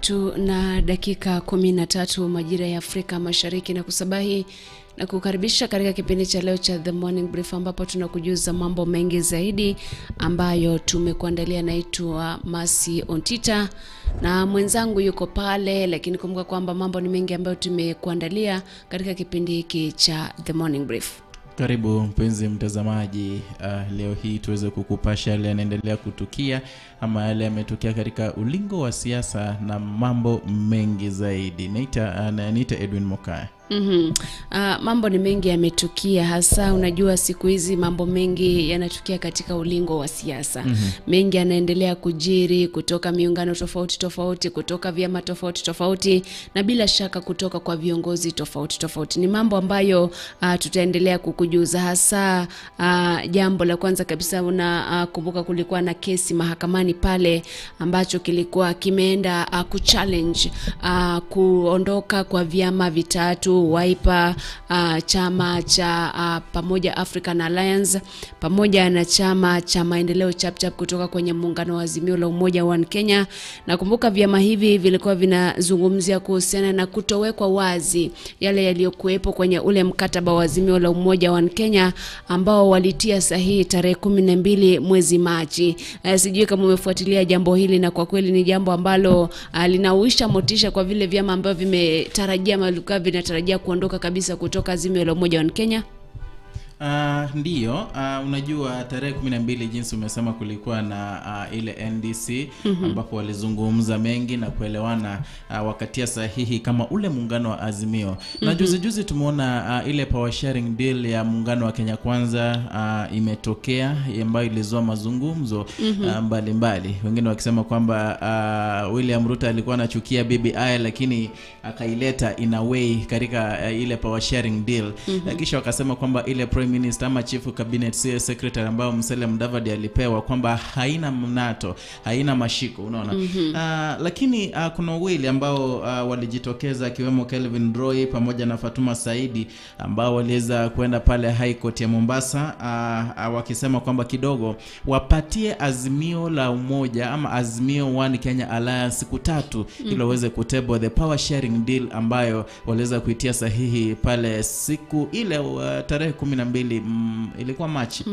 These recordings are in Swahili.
3:13 majira ya Afrika Mashariki, na kusabahi na kukaribisha katika kipindi cha leo cha The Morning Brief, ambapo tunakujuza mambo mengi zaidi ambayo tumekuandalia. Naitwa Masi Ontita na mwenzangu yuko pale, lakini kumbuka kwamba mambo ni mengi ambayo tumekuandalia katika kipindi hiki cha The Morning Brief. Karibu mpenzi mtazamaji, leo hii tuweze kukupasha yale yanaendelea kutukia ama yale yametokea katika ulingo wa siasa na mambo mengi zaidi. Naita Edwin Mokaya. Mambo ni mengi yametukia, hasa unajua siku hizi mambo mengi yanatukia katika ulingo wa siasa. Mengi yanaendelea kujiri kutoka miungano tofauti tofauti, kutoka vyama tofauti tofauti, na bila shaka kutoka kwa viongozi tofauti tofauti. Ni mambo ambayo tutaendelea kukujuza, hasa jambo la kwanza kabisa unakumbuka kulikuwa na kesi mahakamani pale ambacho kilikuwa kimeenda kuchallenge kuondoka kwa vyama vitatu, Wiper, chama cha Pamoja African Alliance pamoja na chama cha Maendeleo Chapchap kutoka kwenye muungano wa Azimio la Umoja One Kenya. Na kumbuka vyama hivi vilikuwa vinazungumzia kuhusiana na kutowekwa wazi yale yaliyokuwepo kwenye ule mkataba wa Azimio la Umoja One Kenya ambao walitia sahihi tarehe 12 mwezi Machi. Sijui kama umefuatilia jambo hili, na kwa kweli ni jambo ambalo linauisha motisha kwa vile vyama ambavyo vimetarajia maluka vinatarajia kuondoka kabisa kutoka Azimio la Umoja One Kenya. Ndiyo, unajua tarehe 12 jinsi umesema kulikuwa na ile NDC ambapo walizungumza mengi na kuelewana, wakatia sahihi kama ule muungano wa Azimio. Na juzi juzi tumeona ile power sharing deal ya muungano wa Kenya Kwanza imetokea, ambayo ilizua mazungumzo mbalimbali. Wengine wakisema kwamba William Ruto alikuwa anachukia BBI lakini akaileta in a way katika ile power sharing deal. Kisha wakasema kwamba ile Prime Minister ama Chief Cabinet Secretary ambao Musalia Mudavadi alipewa kwamba haina mnato, haina mashiko, unaona. Lakini kuna wawili ambao walijitokeza akiwemo Kelvin Roy pamoja na Fatuma Saidi ambao waliweza kwenda pale High Court ya Mombasa, wakisema kwamba kidogo wapatie Azimio la Umoja ama Azimio One Kenya Alliance siku tatu ili waweze kutable the power sharing deal ambayo waliweza kuitia sahihi pale siku ile tarehe 12, ilikuwa Machi,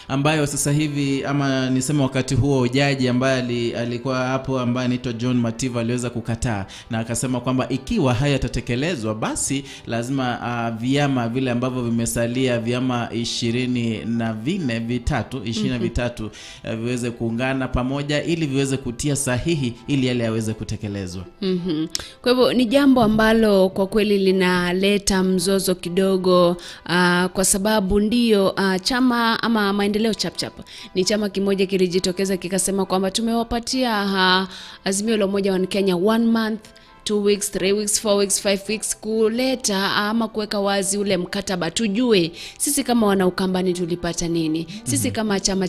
ambayo sasa hivi ama niseme wakati huo jaji ambaye alikuwa hapo ambaye anaitwa John Mativa aliweza kukataa na akasema kwamba ikiwa haya yatatekelezwa basi lazima vyama vile ambavyo vimesalia, vyama 23 viweze kuungana pamoja ili viweze kutia sahihi ili yale yaweze kutekelezwa. Kwa hivyo ni jambo ambalo kwa kweli linaleta mzozo kidogo, kwa sababu ndio chama ama Maendeleo Chapchap ni chama kimoja kilijitokeza kikasema kwamba tumewapatia Azimio la Umoja One Kenya 1 month, 2 weeks, 3 weeks, 4 weeks, 5 weeks kuleta ama kuweka wazi ule mkataba, tujue sisi kama wana Ukambani tulipata nini, sisi kama chama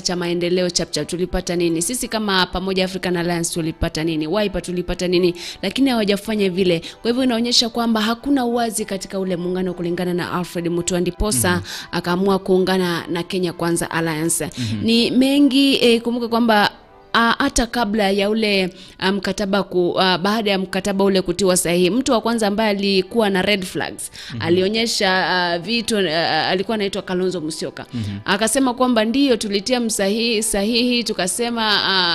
cha Maendeleo Chapchap tulipata nini, sisi kama Pamoja African Alliance tulipata nini, Wiper tulipata nini, lakini hawajafanya vile. Kwa hivyo inaonyesha kwamba hakuna uwazi katika ule muungano kulingana na Alfred Mutua, ndiposa akaamua kuungana na Kenya Kwanza Alliance. Ni mengi, kumbuka kwamba hata kabla ya ule mkataba baada ya mkataba ule kutiwa sahihi, mtu wa kwanza ambaye alikuwa na red flags alionyesha vitu, alikuwa anaitwa Kalonzo Musyoka. Akasema kwamba ndiyo tulitia sahihi tukasema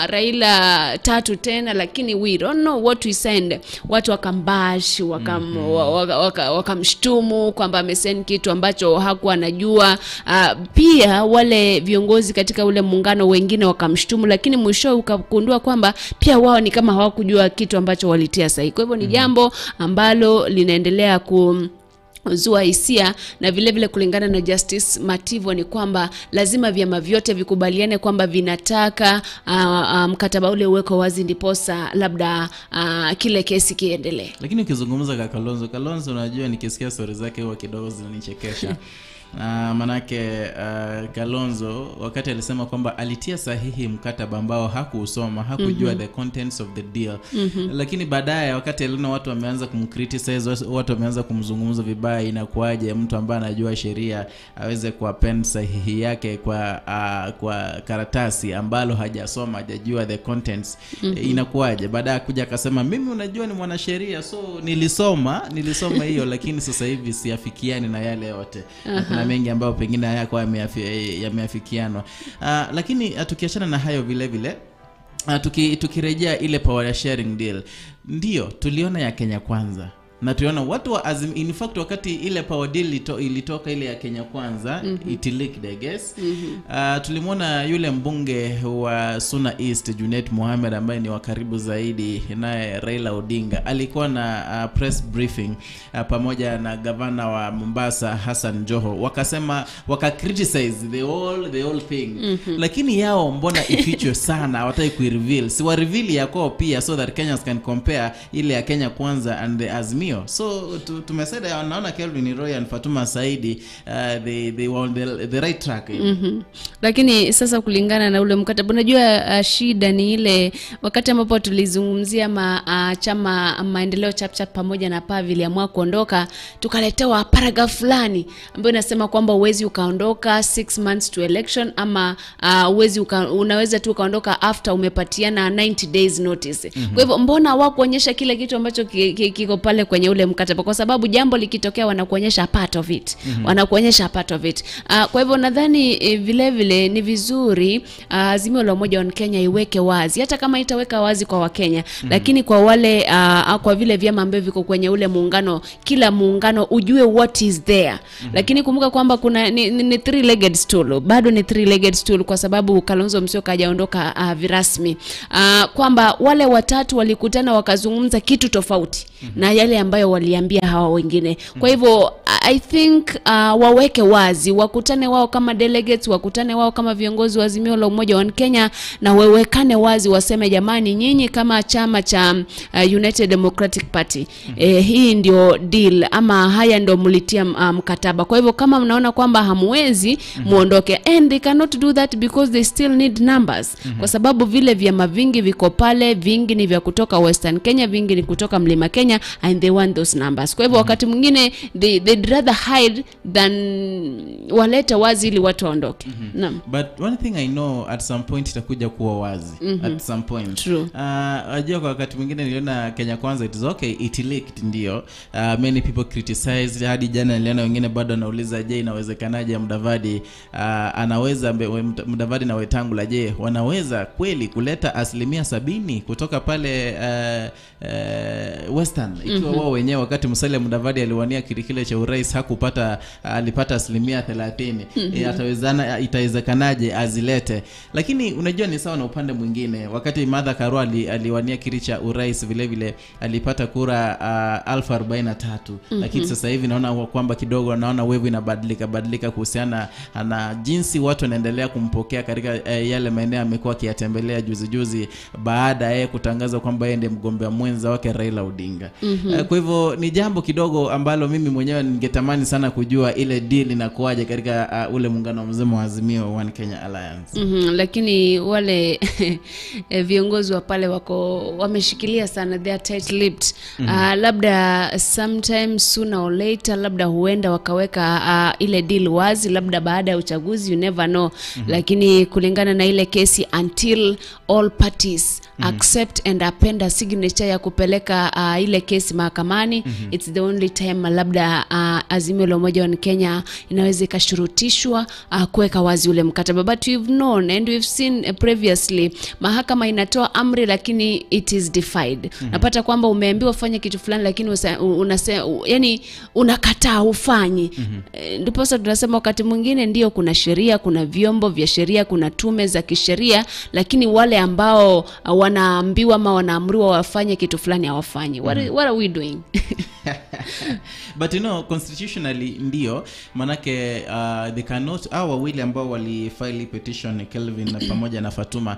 Raila 3 tena, lakini we don't know what we signed. Watu wakambash, wakamshtumu kwamba amesend kitu ambacho hakuwa anajua. Pia wale viongozi katika ule muungano wengine wakamshtumu, lakini mwisho ukagundua kwamba pia wao ni kama hawakujua kitu ambacho walitia sahihi. Kwa hivyo ni jambo ambalo linaendelea kuzua hisia, na vile vile kulingana na Justice Mativo ni kwamba lazima vyama vyote vikubaliane kwamba vinataka mkataba ule uweko wazi, ndiposa labda kile kesi kiendelee. Lakini ukizungumza kwa Kalonzo, unajua nikisikia story zake huwa kidogo zinanichekesha. Manake Kalonzo wakati alisema kwamba alitia sahihi mkataba ambao hakuusoma, hakujua the contents of the deal. Lakini baadaye wakati aliona watu wameanza kumcriticize, watu wameanza kumzungumza vibaya, inakuaje mtu ambaye anajua sheria aweze kuappend sahihi yake kwa karatasi ambalo hajasoma, hajajua the contents, inakuaje? Baadaye kuja akasema mimi unajua ni mwanasheria, so nilisoma hiyo, lakini sasa hivi siafikiani na yale yote. Kuna mengi ambayo pengine hayakuwa yameafikianwa. Lakini tukiachana na hayo vile vile, tukirejea ile power sharing deal, ndio tuliona ya Kenya Kwanza na tuliona watu wa Azim. In fact wakati ile power deal ilitoka ile ya Kenya Kwanza, it leaked I guess. Tulimwona yule mbunge wa Suna East Junet Mohamed ambaye ni wa karibu zaidi naye Raila Odinga, alikuwa na press briefing pamoja na gavana wa Mombasa Hassan Joho, wakasema, waka criticize the whole thing. Lakini yao mbona ifichwe sana, hawataki kuireveal. Si wa reveal yako pia so that Kenyans can compare ile ya Kenya Kwanza and the Azimio. So tumesema naona Kelvin Roy and Fatuma Saidi they were on the right track. Lakini sasa kulingana na ule mkataba, unajua shida ni ile wakati ambapo tulizungumzia chama Maendeleo Chapchap pamoja na PAA viliamua kuondoka, tukaletewa paragraph fulani ambayo inasema kwamba uwezi ukaondoka 6 months to election, ama uwezi unaweza tu ukaondoka after umepatiana 90 days notice. Kwa hivyo mbona hawakuonyesha kile kitu ambacho kiko pale kwenye ule mkataba? Kwa sababu jambo likitokea wanakuonyesha part of it. Wanakuonyesha part of it. Kwa hivyo nadhani vile vile ni vizuri Azimio la Umoja wa Kenya iweke wazi, hata kama itaweka wazi kwa Wakenya, lakini kwa wale kwa vile vyama ambavyo viko kwenye ule muungano, kila muungano ujue what is there. Lakini kumbuka kwamba kuna ni three-legged stool, bado ni three-legged stool, kwa sababu Kalonzo Musyoka hajaondoka virasmi. Kwamba wale watatu walikutana wakazungumza kitu tofauti na yale ambayo waliambia hawa wengine. Kwa hivyo I think waweke wazi, wakutane wao kama delegates, wakutane wao kama viongozi wa Azimio la Umoja wa Kenya, na wawekane wazi, waseme jamani, nyinyi kama chama cha United Democratic Party, hii ndio deal, ama haya ndio mlitia mkataba. Kwa hivyo kama mnaona kwamba hamwezi, muondoke. And they cannot do that because they still need numbers. Kwa sababu vile vyama vingi viko pale, vingi ni vya kutoka Western Kenya, vingi ni kutoka Mlima Kenya, and they want those numbers. Kwa hivyo wakati mwingine they'd rather hide than walete wazi ili watu waondoke. Naam. But one thing I know, at some point itakuja kuwa wazi. At some point. True. Unajua kwa wakati mwingine niliona Kenya Kwanza it is okay, it leaked ndio. Many people criticized, hadi jana niliona wengine bado wanauliza je, inawezekanaje Mudavadi anaweza, Mudavadi na Wetangula je, wanaweza kweli kuleta 70% kutoka pale Western, ikiwa wao wenyewe wakati Musalia Mudavadi aliwania kiti kile cha urais hakupata, alipata 30%. Atawezana, itawezekanaje azilete? Lakini unajua ni sawa na upande mwingine, wakati Martha Karua aliwania kiti cha urais vile vile alipata kura 1043. Lakini sasa hivi naona kwamba kidogo naona wevu inabadilika badilika kuhusiana na jinsi watu wanaendelea kumpokea katika yale maeneo amekuwa akiyatembelea juzi juzi baada ya kutangaza kwamba yeye ndiye mgombea mwenza wake Raila Odinga. Kwa hivyo ni jambo kidogo ambalo mimi mwenyewe ningetamani sana kujua ile deal inakuaje katika ule muungano mzima wa Azimio One Kenya Alliance. Lakini wale viongozi wa pale wako wameshikilia sana, they are tight-lipped. Labda sometimes sooner or later labda huenda wakaweka ile deal wazi, labda baada ya uchaguzi, you never know. Lakini kulingana na ile kesi, until all parties accept and append a signature ya kupeleka ile kesi mahakamani, it's the only time labda Azimio la Umoja wa Kenya inaweza ikashurutishwa kuweka wazi ule mkataba. But we've known and we've seen previously, mahakama inatoa amri lakini it is defied. Napata kwamba umeambiwa fanya kitu fulani lakini yani unakataa ufanyi. Ndipo sasa tunasema wakati mwingine ndio kuna sheria, kuna vyombo vya sheria, kuna tume za kisheria, lakini wale ambao wanaambiwa ama wanaamriwa wafanye kitu fulani hawafanyi. What are we doing? But you know, constitutionally ndio manake they cannot, hao wawili ambao walifile petition, Kelvin na pamoja na Fatuma,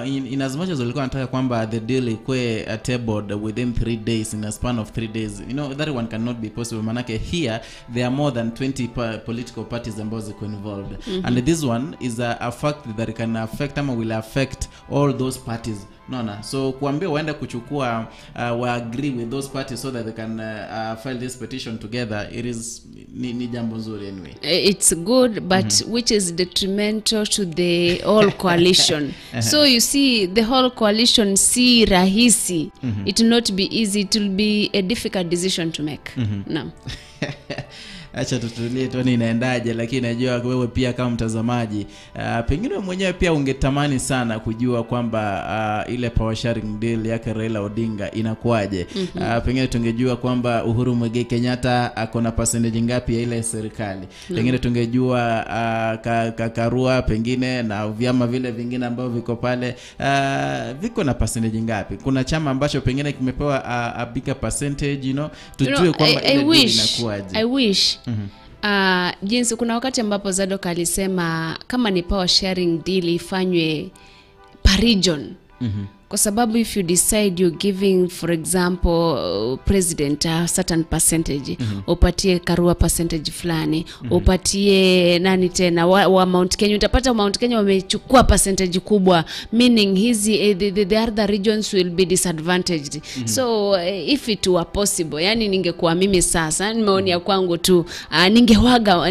in as much as walikuwa wanataka kwamba the deal ikuwe tabled within 3 days, in a span of 3 days, you know, that one cannot be possible, manake here there are more than 20 political parties ambao ziko involved. And this one is a fact that can affect ama will affect all those parties. Naona, so kuambia waende kuchukua wa agree with those parties so that they can file this petition together, it is ni jambo nzuri anyway. It's good, but which is detrimental to the whole coalition. So you see, the whole coalition si rahisi. It will not be easy. It will be a difficult decision to make. Naam. Acha tutulie tuone inaendaje, lakini najua wewe pia kama mtazamaji, pengine wewe mwenyewe pia ungetamani sana kujua kwamba ile power sharing deal yake Raila Odinga inakuaje. Pengine tungejua kwamba Uhuru Muigai Kenyatta ako na percentage ngapi ya ile serikali. Pengine tungejua Karua pengine na vyama vile vingine ambavyo viko pale viko na percentage ngapi. Kuna chama ambacho pengine kimepewa a bigger percentage, you know, tujue You know, kwamba I ile deal wish, inakuaje. I wish jinsi kuna wakati ambapo Zadok alisema kama ni power sharing deal ifanywe per region. Kwa sababu if you decide you're giving, for example, president a certain percentage, upatie Karua percentage fulani, upatie nani tena wa Mount Kenya, utapata Mount Kenya wamechukua percentage kubwa, meaning hizi the other regions will be disadvantaged. So if it were possible, yani ningekuwa mimi sasa, ni maoni ya kwangu tu,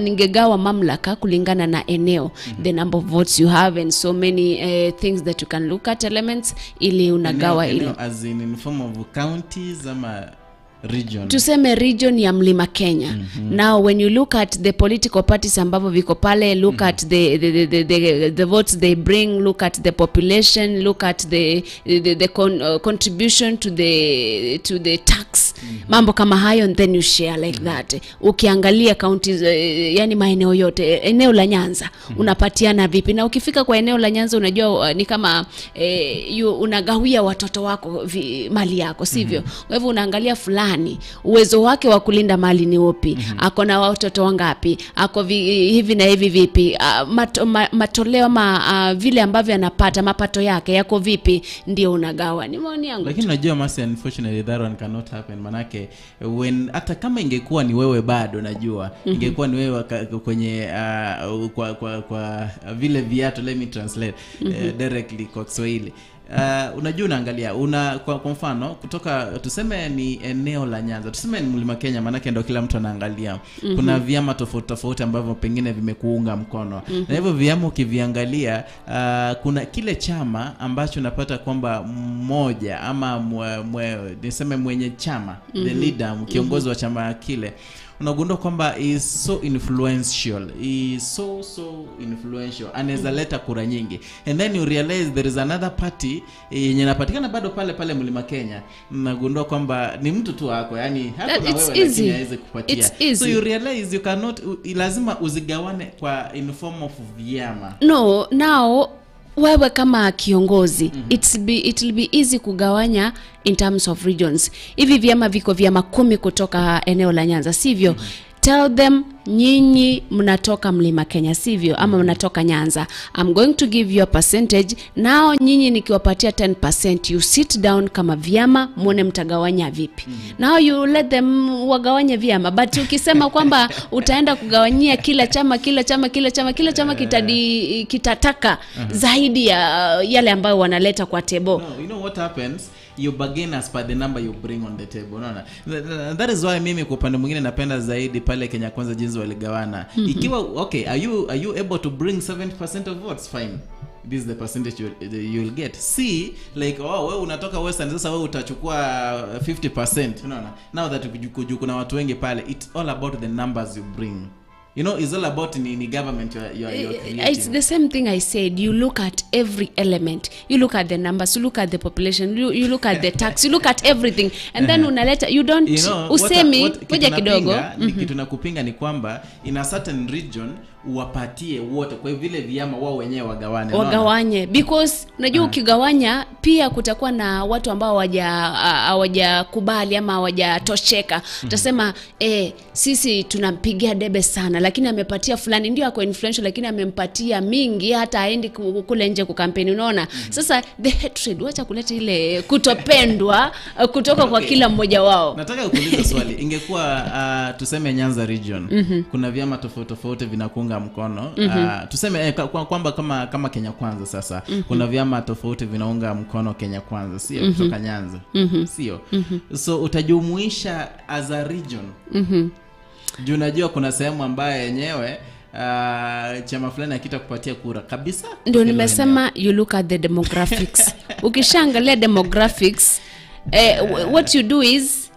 ningegawa mamlaka kulingana na eneo, the number of votes you have and so many things that you can look at, elements, ili unagawa Eneo, ile. As in form of counties ama region? Tuseme region ya Mlima Kenya. Now when you look at the political parties ambavyo viko pale, look at the votes they bring, look at the population, look at the contribution to the tax, mambo kama hayo, and then you share like that. Ukiangalia counties, yani maeneo yote, eneo la Nyanza, unapatiana vipi? Na ukifika kwa eneo la Nyanza, unajua ni kama unagawia watoto wako mali yako, sivyo? Kwa hivyo unaangalia fulani uwezo wake wa kulinda mali ni upi, ako na watoto wangapi, ako hivi na hivi vipi, matoleo ama vile ambavyo anapata, mapato yake yako vipi, ndio unagawa. Ni maoni yangu. Lakini unajua Mercy, unfortunately that one cannot happen, manake when hata kama ingekuwa ni wewe, bado najua ingekuwa ni wewe kwenye kwa vile viatu, let me translate directly kwa Kiswahili. Unajua unaangalia kwa mfano kutoka tuseme ni eneo la Nyanza, tuseme ni Mlima Kenya, maanake ndo kila mtu anaangalia. Kuna vyama tofauti tofauti ambavyo pengine vimekuunga mkono, na hivyo vyama ukiviangalia, kuna kile chama ambacho unapata kwamba mmoja ama niseme mwenye chama, the leader, kiongozi wa chama kile, unagundua kwamba is so influential, is so so influential, anaweza leta kura nyingi. And then you realize there is another party yenye inapatikana bado pale pale Mlima Kenya, unagundua kwamba ni mtu tu wako, yani hako That na it's wewe, easy. lakini hawezi kupatia. It's easy. So you realize you cannot, lazima uzigawane kwa in form of vyama. No, now wewe kama kiongozi, it will be easy kugawanya in terms of regions. Hivi vyama viko vyama 10 kutoka eneo la Nyanza, sivyo? Tell them, nyinyi mnatoka Mlima Kenya, sivyo? Ama mnatoka Nyanza. I'm going to give you a percentage. Now nyinyi nikiwapatia 10%, you sit down kama vyama muone mtagawanya vipi. Now you let them wagawanye vyama. But ukisema kwamba utaenda kugawanyia kila chama, kila chama, kila chama, kila chama kitataka zaidi ya yale ambayo wanaleta kwa table. No, you know what happens? You bargain as per the number you bring on the table. Unaona? That is why mimi kwa upande mwingine napenda zaidi pale Kenya Kwanza jinsi waligawana. Ikiwa okay, are you able to bring 70% of votes? Fine. This is the percentage you will get. See, like, oh, wewe unatoka Western, sasa wewe utachukua 50%. Unaona? Now that kuna watu wengi pale, it's all about the numbers you bring. You know, it's all about ni government you are creating. It's the same thing I said. You look at every element. You look at the numbers. You look at the population. You look at the tax. You look at everything, and then unaleta. You don't You know, usemi kitu ngoja kidogo. Kitu nakupinga ni kwamba in a certain region Uwapatie wote, kwa vile vyama wao wenyewe wagawane. Wagawanye, because unajua ukigawanya pia kutakuwa na watu ambao hawajakubali ama hawajatosheka. Utasema sisi tunampigia debe sana, lakini amepatia fulani, ndio ako influential, lakini amempatia mingi, hata aendi kule nje kukampeni, unaona. Sasa the hatred, wacha kuleta ile kutopendwa kutoka kwa kila mmoja wao. Nataka kuuliza swali. Ingekuwa tuseme Nyanza region, kuna vyama tofauti tofauti vinakuunga mkono. Tuseme kwamba kama Kenya Kwanza sasa, kuna vyama tofauti vinaunga mkono Kenya Kwanza, sio kutoka Nyanza, sio? So utajumuisha as a region. Juu unajua kuna sehemu ambayo yenyewe chama fulani hakitakupatia kura kabisa. Ndio nimesema you look at the demographics. Ukishaangalia demographics, what you do is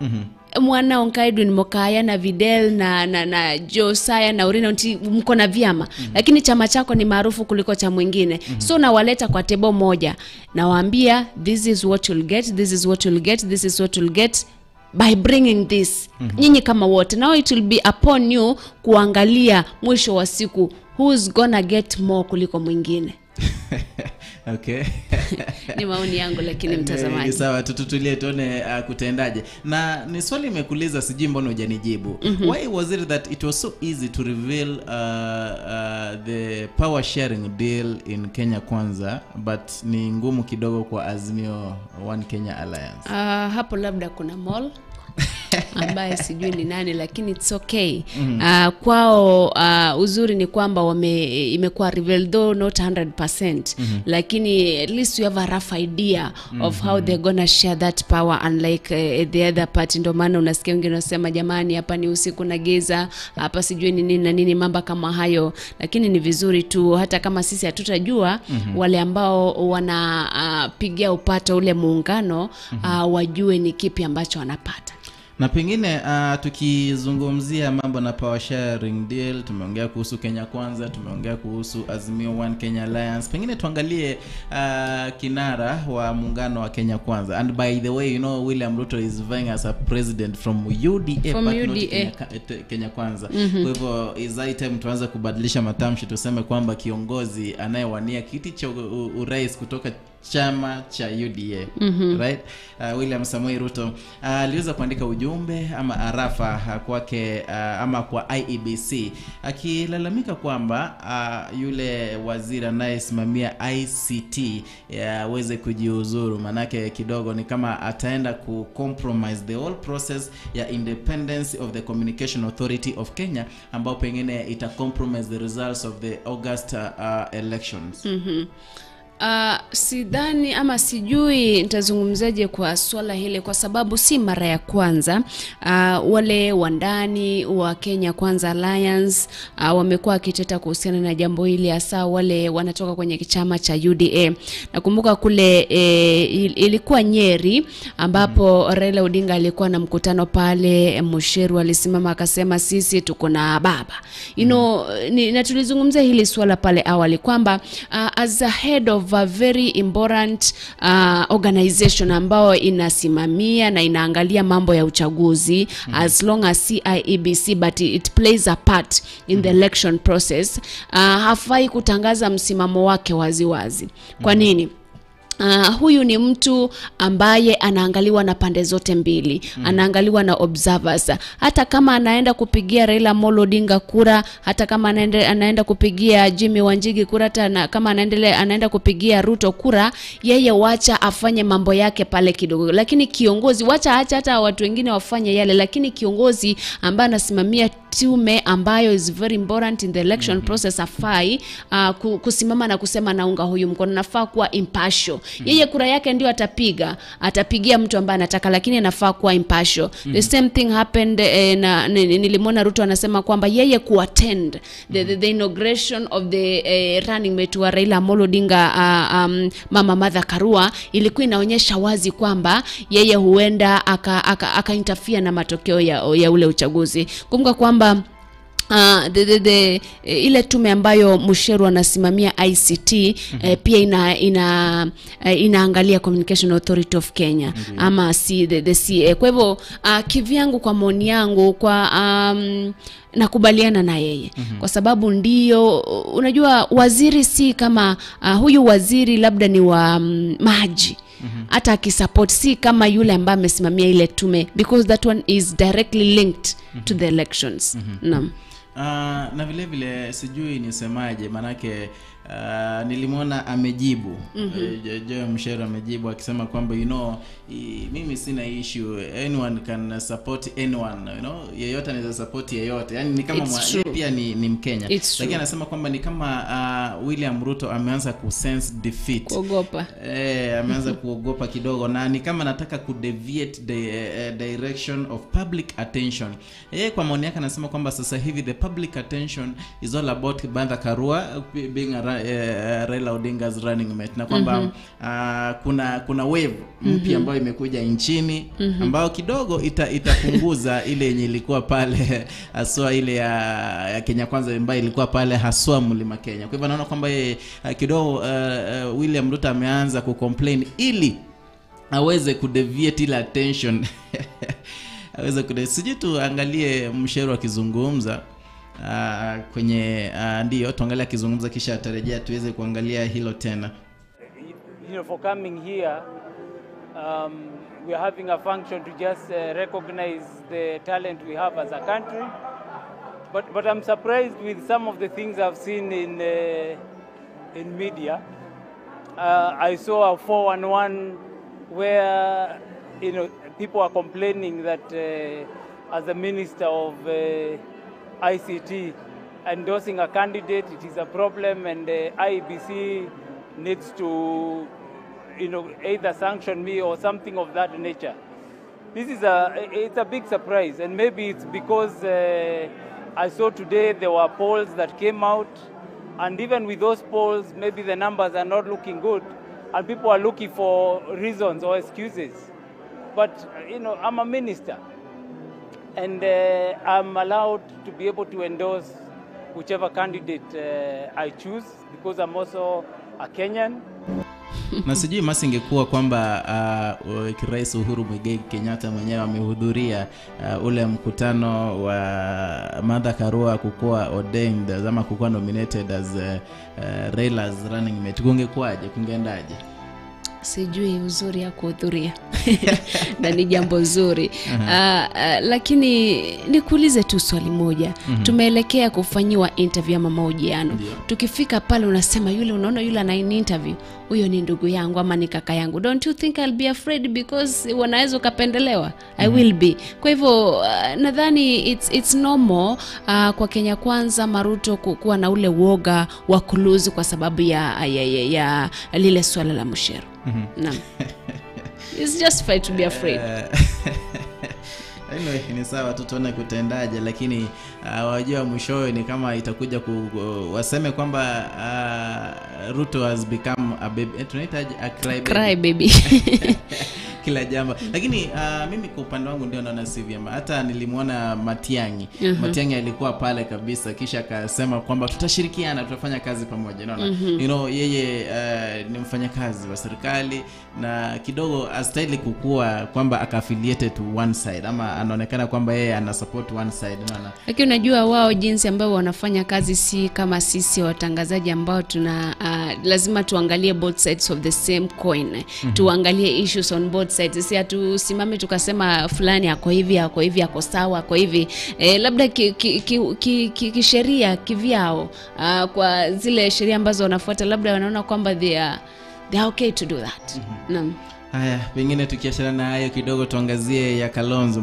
mwana Onkaidwin Mokaya na Videl na Josiah na Urina, mko na vyama, lakini chama chako ni maarufu kuliko cha mwingine. So nawaleta kwa table moja, nawaambia this is what you'll get, this is what you'll get, this is what you'll get by bringing this. Nyinyi kama wote, now it will be upon you kuangalia mwisho wa siku who's gonna get more kuliko mwingine. Okay. Ni maoni yangu, lakini mtazamaji. Sawa, tutulie tuone kutendaje. Na ni swali nimekuuliza, sijui mbona hujanijibu. Why was it that it was so easy to reveal the power sharing deal in Kenya Kwanza, but ni ngumu kidogo kwa Azimio One Kenya Alliance? Hapo labda kuna mall ambaye sijui ni nani, lakini it's okay. Kwao uzuri ni kwamba imekuwa revealed, though not 100%, lakini at least you have a rough idea of how they're gonna share that power, unlike the other party. Ndio maana unasikia wengine wanasema jamani, hapa ni usiku na giza, hapa sijui ni nini na nini, mambo kama hayo. Lakini ni vizuri tu, hata kama sisi hatutajua, wale ambao wanapigia upato ule muungano wajue ni kipi ambacho wanapata. Na pengine tukizungumzia mambo na power sharing deal, tumeongea kuhusu Kenya Kwanza, tumeongea kuhusu Azimio One Kenya Alliance. Pengine tuangalie kinara wa muungano wa Kenya Kwanza. And by the way, you know, William Ruto is vying as a president from UDA, from but UDA. Not Kenya Kwanza. Kwa hivyo is high time tuanze kubadilisha matamshi, tuseme kwamba kiongozi anayewania kiti cha urais kutoka chama cha UDA, right? William Samoei Ruto aliweza kuandika ujumbe ama arafa kwake ama kwa IEBC akilalamika kwamba yule waziri anayesimamia ICT aweze kujiuzuru, manake kidogo ni kama ataenda ku compromise the whole process ya independence of the Communication Authority of Kenya, ambao pengine ita compromise the results of the August elections. Sidhani ama sijui nitazungumzaje kwa swala hili, kwa sababu si mara ya kwanza wale wandani wa Kenya Kwanza Alliance wamekuwa wakiteta kuhusiana na jambo hili, hasa wale wanatoka kwenye chama cha UDA. Nakumbuka kule ilikuwa Nyeri ambapo Raila Odinga alikuwa na mkutano pale, Musheru alisimama akasema sisi tuko na baba. You know, na tulizungumzia hili swala pale awali kwamba as a head of a very important organization ambao inasimamia na inaangalia mambo ya uchaguzi, as long as CIEBC, but it plays a part in the election process, hafai kutangaza msimamo wake waziwazi. Kwa nini? Huyu ni mtu ambaye anaangaliwa na pande zote mbili, anaangaliwa na observers. Hata kama anaenda kupigia Raila Amolo Odinga kura, hata kama anaenda kupigia Jimmy Wanjigi kura, hata kama anaenda kupigia Ruto kura, yeye wacha afanye mambo yake pale kidogo. Lakini kiongozi, wacha acha hata watu wengine wafanye yale, lakini kiongozi ambaye anasimamia tume ambayo is very important in the election process afai kusimama na kusema naunga huyu mkono. Nafaa kuwa impartial. Yeye kura yake ndio atapiga, atapigia mtu ambaye anataka, lakini anafaa kuwa impartial. The same thing happened na nilimwona Ruto anasema kwamba yeye kuattend the inauguration of the running mate wa Raila Amolo Odinga, Mama Martha Karua, ilikuwa inaonyesha wazi kwamba yeye huenda aka interfere na matokeo ya ule uchaguzi. Kumbuka kwamba The ile tume ambayo Mucheru anasimamia ICT, pia inaangalia Communication Authority of Kenya, ama the CA. Kwa hivyo kivyangu, kwa maoni yangu, kwa nakubaliana na yeye, kwa sababu ndio unajua waziri si kama huyu waziri labda ni wa maji, hata akisupport si kama yule ambaye amesimamia ile tume, because that one is directly linked to the elections. Naam. Na vile vile sijui nisemaje, manake nilimwona amejibu, Joe Mucheru amejibu akisema kwamba mimi sina issue, anyone can support anyone, yeyote anaweza support yeyote, yani ni kama pia ni Mkenya. Lakini anasema kwamba ni kama William Ruto ameanza ku sense defeat, kuogopa. Ameanza kuogopa kidogo, na ni kama anataka ku deviate the direction of public attention. Kwa maoni yake anasema kwamba sasa hivi the public attention is all about Martha Karua being Raila Odinga's running mate, na kwamba kuna wave mpya ambayo imekuja nchini, ambayo kidogo itapunguza ile yenye ilikuwa pale haswa ile ya Kenya Kwanza ambayo ilikuwa pale haswa Mlima Kenya. Kwa hivyo naona kwamba kidogo William Ruto ameanza kucomplain ili aweze kudeviate ile attention. Aweze sijui tuangalie Mucheru akizungumza kwenye ndio tuangalie akizungumza, kisha atarejea tuweze kuangalia hilo tena. For coming here, we are having a function to just recognize the talent we have as a country. But I'm surprised with some of the things I've seen in media. I saw a 411 where people are complaining that as a minister of ICT endorsing a candidate, it is a problem, and the IEBC needs to either sanction me or something of that nature. This is it's a big surprise, and maybe it's because I saw today there were polls that came out, and even with those polls, maybe the numbers are not looking good, and people are looking for reasons or excuses. But I'm a minister, and I'm allowed to be able to endorse whichever candidate I choose, because I'm also a Kenyan. Na sijui masi ingekuwa kwamba Rais Uhuru Muigai Kenyatta mwenyewe amehudhuria ule mkutano wa Martha Karua kukuwa ordained ama kukuwa nominated as Raila's running mate, kungekuwaje, kungeendaje? Sijui uzuri ya kuhudhuria na ni jambo zuri. Lakini nikuulize tu swali moja. Tumeelekea kufanyiwa interview ama mahojiano. Tukifika pale unasema yule, unaona yule ana interview, huyo ni ndugu yangu ama ni kaka yangu. Don't you think I'll be afraid because wanaweza kupendelewa? I will be. Kwa hivyo nadhani it's normal kwa Kenya Kwanza Maruto kuwa na ule woga wa kuluzi kwa sababu ya lile swala la Mucheru. Naam. It's justified to be afraid. Anyway, ni sawa tu tuone kutendaje, lakini wajua mwishowe ni kama itakuja waseme kwamba Ruto has become a baby. Tunahitaji a cry baby. Cry baby. Kila jambo. Lakini mimi kwa upande wangu ndio naona si vyema. Hata nilimuona Matiang'i. Matiang'i alikuwa pale kabisa, kisha akasema kwamba tutashirikiana, tutafanya kazi pamoja. Unaona? Yeye ni mfanyakazi wa serikali na kidogo astahili kukua kwamba aka-affiliated to one side ama anaonekana kwamba yeye ana support one side, unaona. Lakini unajua wao jinsi ambao wanafanya kazi si kama sisi watangazaji ambao tuna lazima tuangalie both sides of the same coin. Tuangalie issues on both sides. Sisi hatusimame tukasema fulani ako hivi, ako hivi, ako sawa, ako hivi. Labda kisheria kivyao, kwa zile sheria ambazo wanafuata labda wanaona kwamba they are okay to do that. Naam. Haya, pengine tukiachana na hayo kidogo tuangazie ya Kalonzo,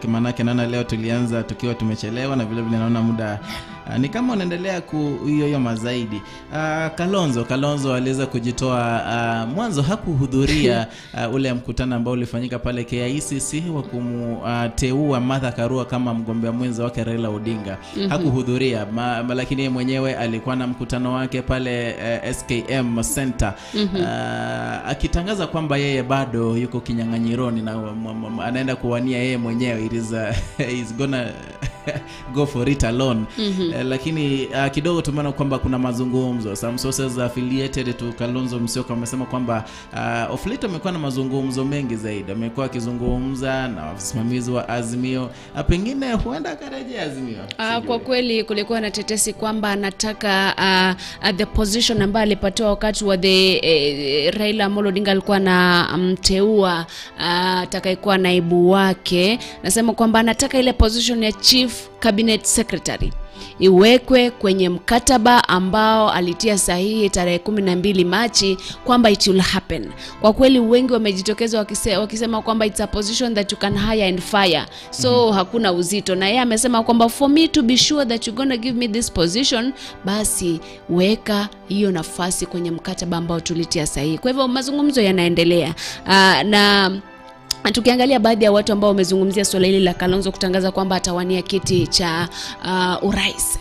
manake naona leo tulianza tukiwa tumechelewa na vile vile naona muda ni kama unaendelea kuyoyoma zaidi. Kalonzo aliweza kujitoa mwanzo hakuhudhuria ule mkutano ambao ulifanyika pale KICC wa kumteua Martha Karua kama mgombea mwenza wake Raila Odinga. Hakuhudhuria, lakini yeye mwenyewe alikuwa na mkutano wake pale SKM Center, akitangaza kwamba yeye bado yuko kinyang'anyironi na anaenda kuwania yeye mwenyewe. It is he's gonna go for it alone. Lakini kidogo tumeona kwamba kuna mazungumzo. Some sources affiliated to Kalonzo Musyoka wamesema kwamba of late amekuwa na mazungumzo mengi zaidi. Amekuwa akizungumza na wasimamizi wa Azimio. Pengine huenda akarejea Azimio. Kwa kweli kulikuwa na tetesi kwamba anataka the position ambayo alipatiwa wakati wa the Raila Amolo Odinga alikuwa na mteua atakayekuwa naibu wake. Nasema kwamba anataka ile position ya Chief Cabinet Secretary iwekwe kwenye mkataba ambao alitia sahihi tarehe 12 Machi kwamba it will happen. Kwa kweli wengi wamejitokeza wakisema kwamba it's a position that you can hire and fire. So hakuna uzito. Na yeye amesema kwamba for me to be sure that you're gonna give me this position, basi weka hiyo nafasi kwenye mkataba ambao tulitia sahihi. Kwa hivyo mazungumzo yanaendelea. Na tukiangalia baadhi ya watu ambao wamezungumzia swala hili la Kalonzo kutangaza kwamba atawania kiti cha urais.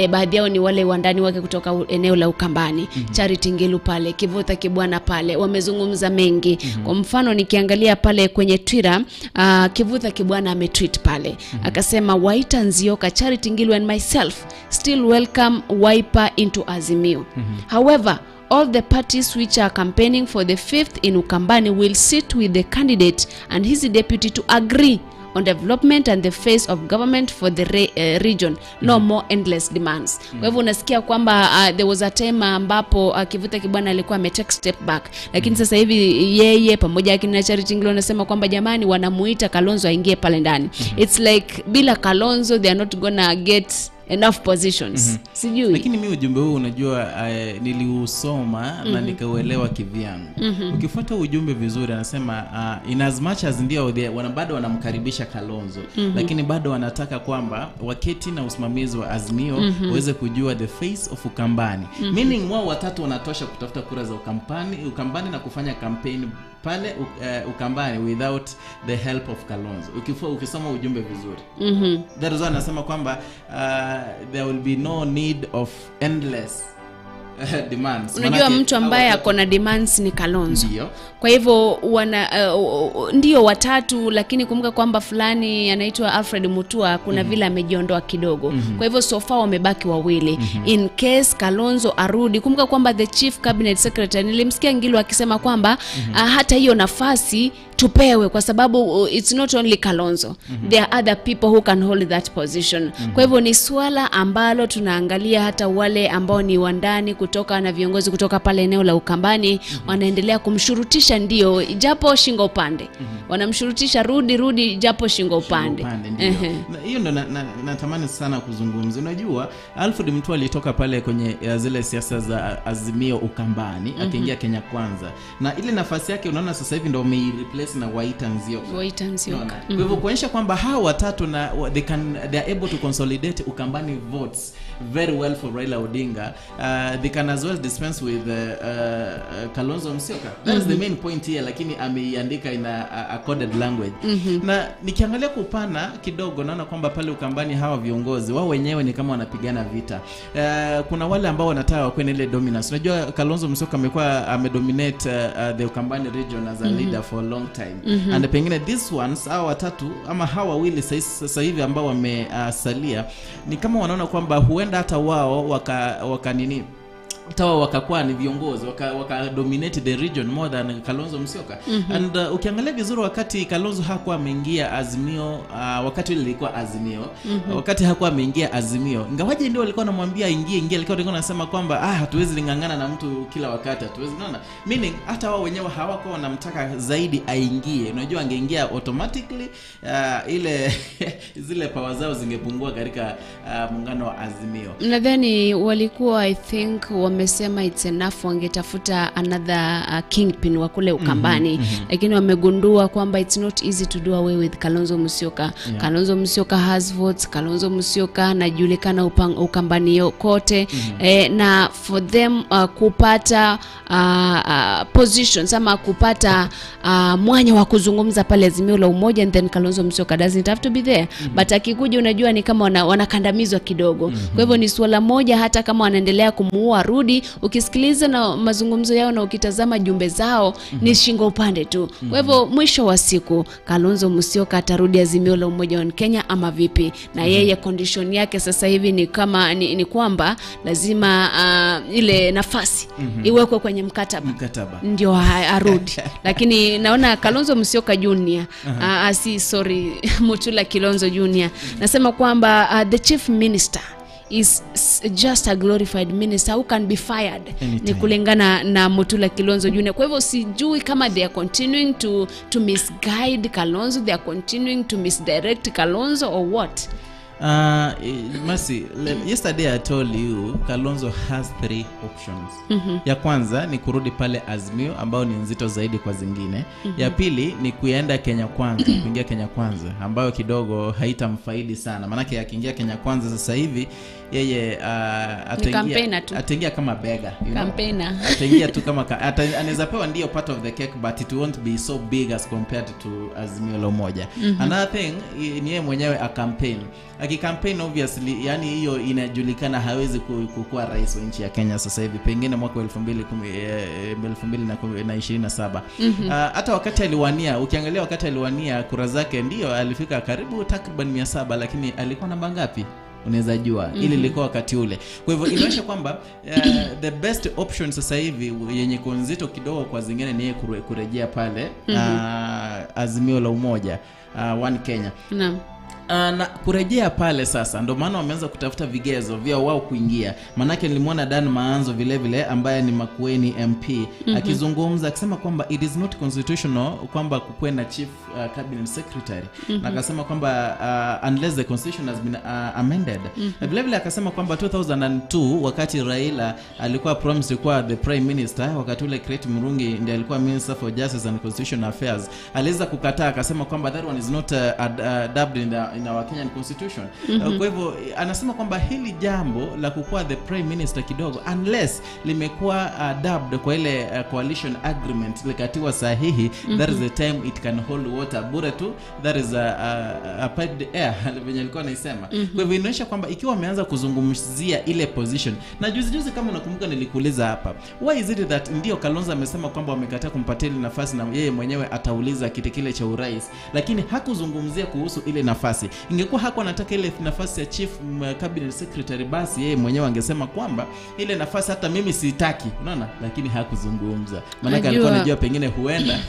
Baadhi yao ni wale wandani wake kutoka eneo la Ukambani. Charity Ngilu pale, Kivutha Kibwana pale, wamezungumza mengi. Kwa mfano nikiangalia pale kwenye Twitter, Kivutha Kibwana ametweet pale. Akasema Waita Nzioka, Charity Ngilu and myself still welcome Wiper into Azimio. However, all the parties which are campaigning for the 5th in Ukambani will sit with the candidate and his deputy to agree on development and the face of government for the region. No more endless demands. Kwa hivyo unasikia kwamba there was a time ambapo Kivutha Kibwana alikuwa ametake step back, lakini sasa hivi yeye pamoja akina Charity Ngilu wanasema kwamba jamani, wanamuita Kalonzo aingie pale ndani. It's like bila Kalonzo they are not gonna get enough positions. Sijui. Lakini mimi ujumbe huu unajua niliusoma na nikauelewa kivyangu. Ukifuata ujumbe vizuri anasema in as much as ndio bado wanamkaribisha Kalonzo, lakini bado wanataka kwamba waketi na usimamizi wa Azimio waweze kujua the face of Ukambani. Meaning wao watatu wanatosha kutafuta kura za Ukambani na kufanya campaign pale Ukambani without the help of Kalonzo. Ukisoma ujumbe vizuri. That is why anasema kwamba there will be no need of endless demands. Unajua mtu ambaye ako na demands ni Kalonzo. Ndiyo. Kwa hivyo ndio watatu, lakini kumbuka kwamba fulani anaitwa Alfred Mutua kuna vile amejiondoa kidogo. Kwa hivyo so far wamebaki wawili. In case Kalonzo arudi, kumbuka kwamba the Chief Cabinet Secretary nilimsikia Ngilu akisema kwamba hata hiyo nafasi tupewe kwa sababu it's not only Kalonzo. There are other people who can hold that position. Kwa hivyo ni swala ambalo tunaangalia, hata wale ambao ni wandani kutoka na viongozi kutoka pale eneo la Ukambani wanaendelea kumshurutisha, ndio japo shingo upande. Wanamshurutisha rudi japo shingo upande. Hiyo ndo natamani sana kuzungumza. Unajua Alfred Mutua alitoka pale kwenye zile siasa za Azimio Ukambani akaingia Kenya Kwanza. Na ile nafasi yake unaona sasa hivi ndo replace na Waita Nzioka. Waita Nzioka. Kwa hivyo kuonyesha kwamba hawa watatu na they are able to consolidate Ukambani votes very well for Raila Odinga. They can as well dispense with Kalonzo Musyoka. That is the main point here, lakini ameiandika in a coded language. Na nikiangalia kwa upana kidogo naona kwamba pale Ukambani hawa viongozi wao wenyewe ni kama wanapigana vita. Kuna wale ambao wanataka wawe na ile dominance. Unajua Kalonzo Musyoka amekuwa amedominate the Ukambani region as a leader for a long time. And pengine these ones hawa watatu ama hawa wawili sasa hivi ambao wamesalia ni kama wanaona kwamba huenda hata wao waka nini tawa wakakuwa ni viongozi waka dominate the region more than Kalonzo Musyoka. And ukiangalia vizuri wakati Kalonzo hakuwa ameingia Azimio, wakati ile ilikuwa Azimio, wakati hakuwa ameingia Azimio, ingawaje ndio walikuwa wanamwambia ingie, alikuwa anasema kwamba hatuwezi lingangana na mtu kila wakati, hatuwezi. Unaona, meaning hata wao wenyewe hawakuwa wanamtaka zaidi aingie. Unajua angeingia automatically ile zile power zao zingepungua katika muungano wa Azimio. Nadhani walikuwa I think wamesema it's enough, wangetafuta another kingpin wa kule Ukambani. Lakini wamegundua kwamba it's not easy to do away with Kalonzo Musyoka. Kalonzo Musyoka has votes, Kalonzo Musyoka anajulikana Ukambani kote. Na for them kupata positions ama kupata mwanya wa kuzungumza pale Azimio la Umoja, and then Kalonzo Musyoka doesn't have to be there. But akikuja unajua ni kama wanakandamizwa kidogo. Kwa hivyo ni swala moja, hata kama wanaendelea kumuua rudi, atarudi. Ukisikiliza na mazungumzo yao na ukitazama jumbe zao, ni shingo upande tu. Kwa hivyo mwisho wa siku Kalonzo Musyoka atarudi Azimio la Umoja wa Kenya ama vipi? Na yeye condition yake sasa hivi ni kama ni kwamba lazima ile nafasi iwekwe kwenye mkataba ndio arudi. Lakini naona Kalonzo Musyoka Junior, Mutula Kilonzo Junior, nasema kwamba the chief minister is just a glorified minister who can be fired anytime. Ni kulingana na Mutula Kilonzo Junior. Kwa hivyo sijui kama they are continuing to misguide Kalonzo, they are continuing to misdirect Kalonzo or what. Mercy, yesterday I told you Kalonzo has 3 options. Ya kwanza ni kurudi pale Azimio ambao ni nzito zaidi kwa zingine. Ya pili ni kuenda Kenya Kwanza, kuingia Kenya Kwanza ambayo kidogo haitamfaidi sana. Maanake akiingia Kenya Kwanza sasa hivi yeye ataingia kama beggar, you know? Campaigner. Ataingia tu kama anaweza pewa ndio part of the cake, but it won't be so big as compared to Azimio la Umoja. Another thing ni yeye mwenyewe a campaign. Aki-campaign obviously, yani hiyo inajulikana hawezi kuwa rais wa nchi ya Kenya sasa hivi, pengine mwaka 2027. Hata wakati aliwania, ukiangalia wakati aliwania kura zake ndio alifika karibu takriban 700, lakini alikuwa namba ngapi? Unaweza jua ili ilikuwa wakati ule. Kwa hivyo inaonyesha kwamba the best option sasa hivi yenye konzito kidogo kwa zingine ni kurejea pale Azimio la Umoja, One Kenya. Naam. Na kurejea pale sasa ndio maana wameanza kutafuta vigezo vya wao kuingia. Manake nilimwona Dan Maanzo vile vile ambaye ni Makueni MP akizungumza akisema kwamba it is not constitutional kwamba kukuwe na chief cabinet secretary. Na akasema kwamba unless the constitution has been amended. Vile vile akasema kwamba 2002 wakati Raila alikuwa promised kuwa the prime minister, wakati ule Create Murungi ndiye alikuwa minister for justice and constitutional affairs, aliweza kukataa akasema kwamba that one is not dubbed in our Kenyan constitution. Kwa hivyo anasema kwamba hili jambo la kukuwa the prime minister kidogo unless limekuwa dubbed kwa ile coalition agreement likatiwa sahihi, that is the time it can hold water. Bure tu that is a piped air venye alikuwa anaisema. Kwa hivyo inaonyesha kwamba ikiwa wameanza kuzungumzia ile position, na juzi juzi kama unakumbuka nilikuuliza hapa, why is it that ndio Kalonzo amesema kwamba wamekataa kumpatia ile nafasi na yeye mwenyewe atauliza kiti kile cha urais, lakini hakuzungumzia kuhusu ile nafasi. Ingekuwa hakuwa anataka ile nafasi ya chief cabinet secretary, basi yeye mwenyewe angesema kwamba ile nafasi hata mimi sitaki, unaona? Lakini hakuzungumza, maana alikuwa anajua pengine huenda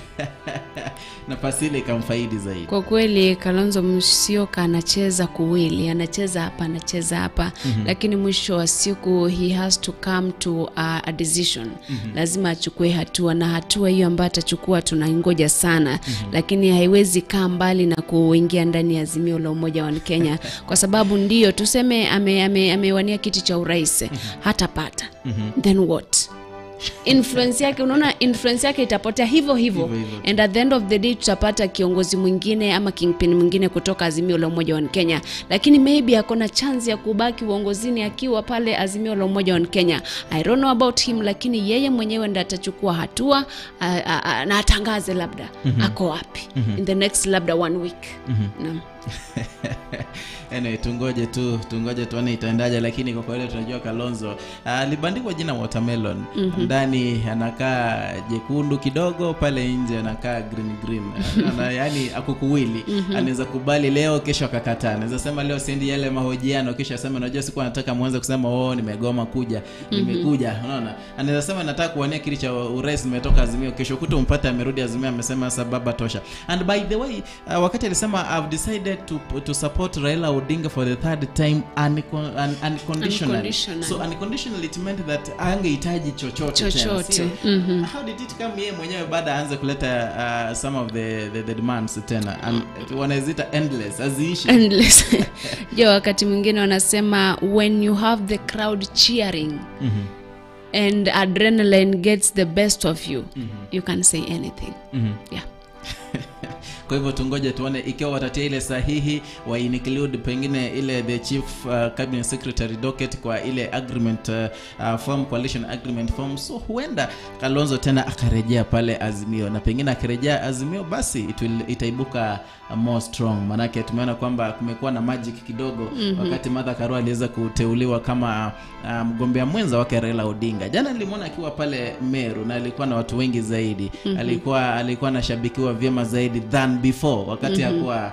nafasi ile ikamfaidi zaidi. Kwa kweli Kalonzo Musyoka anacheza kuwili, anacheza hapa, anacheza hapa, lakini mwisho wa siku he has to come to a decision. Lazima achukue hatua, na hatua hiyo ambayo atachukua tunaingoja sana, lakini haiwezi kaa mbali na kuingia ndani ya Azimio la Umoja wa Kenya, kwa sababu ndio tuseme amewania kiti cha urais, hatapata. Then what? Influence yake, unaona influence yake itapotea hivyo hivyo. And at the end of the day tutapata kiongozi mwingine ama kingpin mwingine kutoka Azimio la Umoja wa Kenya, lakini maybe akona chance ya kubaki uongozini akiwa pale Azimio la Umoja wa Kenya. I don't know about him, lakini yeye mwenyewe ndiye atachukua hatua na atangaze labda ako wapi in the next labda 1 week. Naam. Anyway, tungoje tuone itaendaje, lakini kwa kweli tunajua Kalonzo alibandikwa jina watermelon. Ndani anakaa jekundu kidogo, pale nje anakaa green. Ana yani akukuwili. Anaweza kubali leo, kesho akakataa. Anaweza sema leo siendi yale mahojiano, kesho asema unajua siku anataka muanze kusema oh nimegoma kuja, nimekuja, unaona? Anaweza sema nataka kuwania kiti cha urais nimetoka Azimio, kesho kutompata amerudi Azimio amesema sababu tosha. And by the way, wakati alisema I've decided to support Raila Odinga for the third time unconditionally. So unconditionally it meant that angehitaji chochote tena. How did it come yeye mwenyewe baada aanze kuleta some of the demands tena, and wanaziita endless, aziishi endless. Je, wakati mwingine wanasema when you have the crowd cheering and adrenaline gets the best of you, you can say anything. Yeah. Kwa hivyo tungoje tuone ikiwa watatia ile sahihi wa include pengine ile the chief cabinet secretary docket kwa ile agreement form, coalition agreement form. So huenda Kalonzo tena akarejea pale Azimio, na pengine akirejea Azimio basi itaibuka more strong, manake tumeona kwamba kumekuwa na magic kidogo wakati Martha Karua aliweza kuteuliwa kama mgombea mwenza wake Raila Odinga. Jana nilimwona akiwa pale Meru na alikuwa na watu wengi zaidi. Alikuwa anashabikiwa vyema zaidi than before wakati hakuwa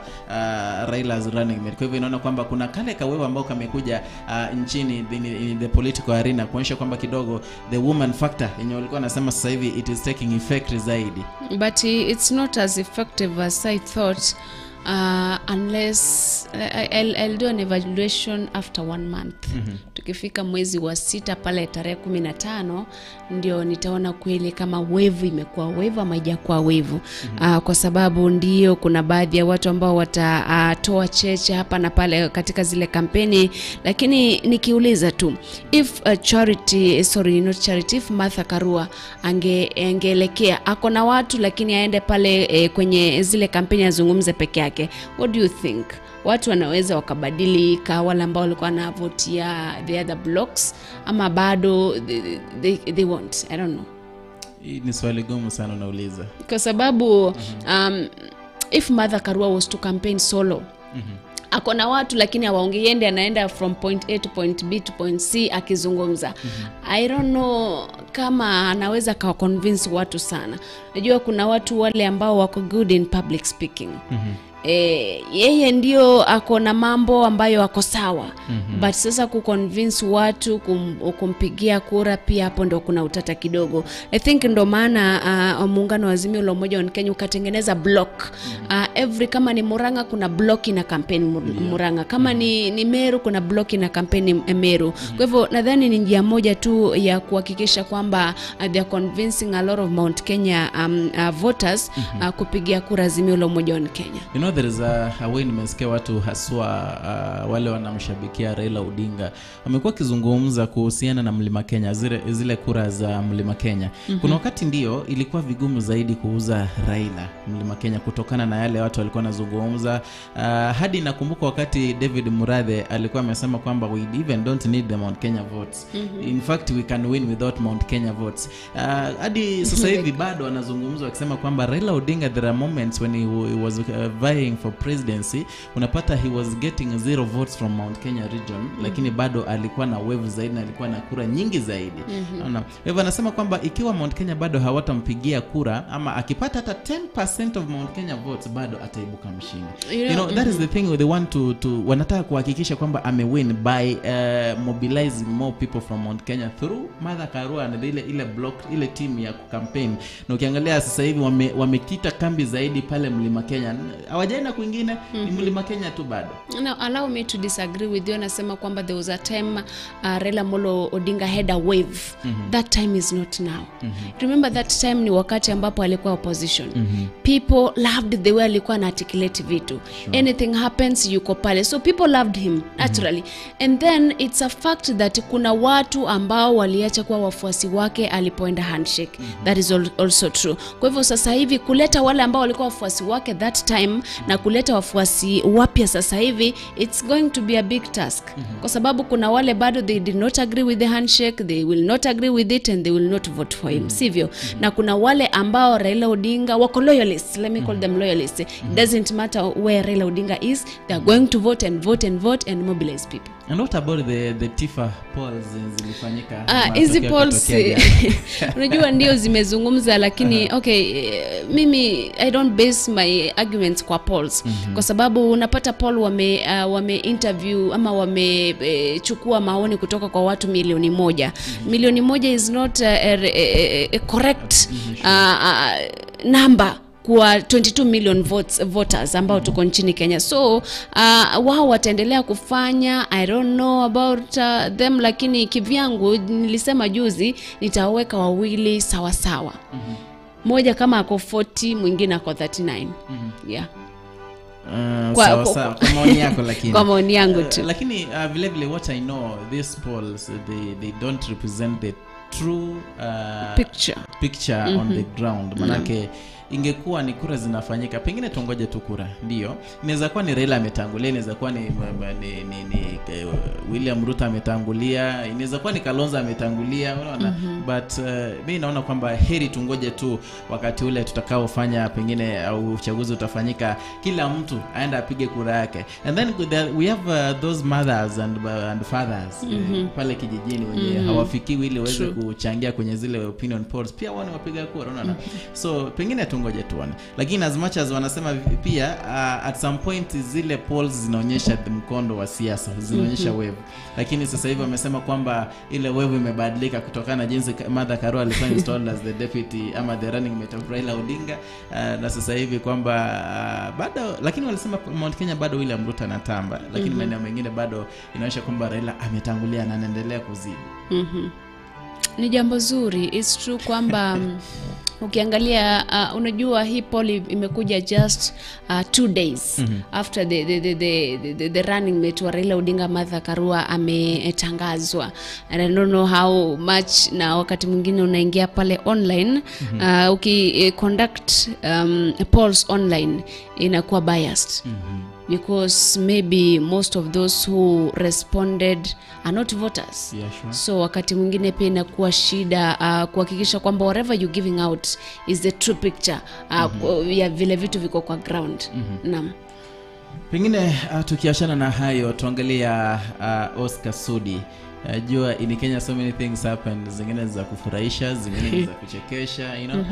Raila's running mate. Kwa hivyo inaona kwamba kuna kale kawewe ambao kamekuja nchini in the political arena, kuonyesha kwamba kidogo the woman factor yenye walikuwa wanasema sasa hivi it is taking effect zaidi. But it's not as effective as I thought. Unless I'll do an evaluation after 1 month. Tukifika mwezi wa 6 pale tarehe 15 ndio nitaona kweli kama wevu imekuwa wevu ama haijakuwa wevu. Kwa sababu ndio kuna baadhi ya watu ambao watatoa cheche hapa na pale katika zile kampeni, lakini nikiuliza tu if if Martha Karua angeelekea, ako na watu lakini aende pale kwenye zile kampeni azungumze peke yake, what do you think? Watu wanaweza wakabadilika, wale ambao walikuwa wanavotia the other blocks, ama bado they won't? I don't know. Hii ni swali gumu sana unauliza. Kwa sababu if Martha Karua was to campaign solo, ako na watu lakini hawaongei, anaenda from point A to point B to point C akizungumza. I don't know kama anaweza ka convince watu sana. Najua kuna watu wale ambao wako good in public speaking. Yeye ndio ako na mambo ambayo ako sawa. But sasa kuconvince watu kumpigia kura pia hapo ndo kuna utata kidogo. I think ndo maana muungano wa Azimio la Umoja wa Kenya ukatengeneza block. Every kama ni Murang'a kuna block ina campaign Murang'a, kama ni Meru kuna block ina campaign Meru. Kwa hivyo nadhani ni njia moja tu ya kuhakikisha kwamba they are convincing a lot of Mount Kenya voters kupigia kura Azimio la Umoja wa Kenya. You know, there is a way nimesikia watu haswa wale wanamshabikia Raila Odinga wamekuwa kizungumza kuhusiana na Mlima Kenya, zile kura za Mlima Kenya. Kuna wakati ndio ilikuwa vigumu zaidi kuuza Raila Mlima Kenya kutokana na yale watu walikuwa wanazungumza. Hadi nakumbuka wakati David Murathe alikuwa amesema kwamba we even don't need the Mount Kenya votes. In fact we can win without Mount Kenya votes. Hadi sasa hivi bado wanazungumza wakisema kwamba Raila Odinga, there are moments when he was vying for presidency, unapata he was getting 0 votes from Mount Kenya region, lakini bado alikuwa na wave zaidi na alikuwa na kura nyingi zaidi. Unaona? Hivyo anasema kwamba ikiwa Mount Kenya bado hawatampigia kura, ama akipata hata 10% of Mount Kenya votes bado ataibuka mshindi. You know, that is the thing they want to wanataka kuhakikisha kwamba amewin by mobilizing more people from Mount Kenya through Martha Karua na ile block, ile team ya campaign. Na ukiangalia sasa hivi wamekita kambi zaidi pale Mlima Kenya. Hawajaenda kwingine, ni Mlima Kenya tu bado. Now allow me to disagree with you. Nasema kwamba there was a time Raila Amolo Odinga had a wave. That time is not now. Remember that time ni wakati ambapo alikuwa opposition. People loved the way alikuwa ana articulate vitu. Anything happens yuko pale. So people loved him naturally. And then it's a fact that kuna watu ambao waliacha kuwa wafuasi wake alipoenda handshake. That is also true. Kwa hivyo sasa hivi kuleta wale ambao walikuwa wafuasi wake that time na kuleta wafuasi wapya sasa hivi, it's going to be a big task. Kwa sababu kuna wale bado they did not agree with the handshake, they will not agree with it and they will not vote for him. Sivyo? Na kuna wale ambao Raila Odinga wako loyalists, let me call them loyalists. It doesn't matter where Raila Odinga is, they are going to vote and vote and vote and mobilize people. And what about the Tifa polls zilifanyika? Hizi polls unajua ndio zimezungumza, lakini okay, mimi I don't base my arguments kwa polls. Kwa sababu unapata poll wame interview ama wamechukua maoni kutoka kwa watu 1,000,000. 1,000,000 is not a correct number kwa 22 million voters ambao tuko nchini Kenya. So wao wataendelea kufanya, I don't know about them, lakini kivyangu nilisema juzi nitaweka wawili sawa sawa. Moja kama ako 40, mwingine ako 39. Yeah. Kwa maoni yako lakini. Kwa maoni yangu tu. Lakini vile vile what I know, these polls they don't represent the true picture on the ground. Manake ingekuwa ni kura zinafanyika, pengine tungoje tu kura. Ndio, inaweza kuwa ni Raila ametangulia, inaweza kuwa ni William Ruto ametangulia, inaweza kuwa ni Kalonzo ametangulia, unaona. But mimi naona kwamba heri tungoje tu wakati ule tutakaofanya pengine au uchaguzi utafanyika, kila mtu aenda apige kura yake. And then we have those mothers and fathers pale kijijini wenye hawafikiwi ili waweze kuchangia kwenye zile opinion polls, pia wao ni wapiga kura, unaona. So pengine tungoje tuone, lakini as much as wanasema pia at some point zile polls zinaonyesha mkondo wa siasa, zinaonyesha wave, lakini sasa hivi wamesema kwamba ile wave imebadilika kutokana na jinsi Martha Karua alikuwa installed as the deputy ama the running mate of Raila Odinga, na sasa hivi kwamba bado, lakini walisema Mount Kenya bado William Ruto anatamba, lakini maeneo mengine bado inaonyesha kwamba Raila ametangulia na anaendelea kuzidi. Ni jambo zuri. It's true kwamba ukiangalia unajua hii poll imekuja just 2 days after the running mate wa Raila Odinga Martha Karua ametangazwa. And I don't know how much, na wakati mwingine unaingia pale online uki conduct polls online inakuwa biased. Because maybe most of those who responded are not voters. Yeah, sure. So wakati mwingine pia inakuwa shida kuhakikisha kwamba whatever you're giving out is the true picture ya vile vitu viko kwa ground. Naam. Pengine tukiachana na hayo tuangalia Oscar Sudi. Jua in Kenya so many things happen, zingine za kufurahisha, zingine za kuchekesha, you know.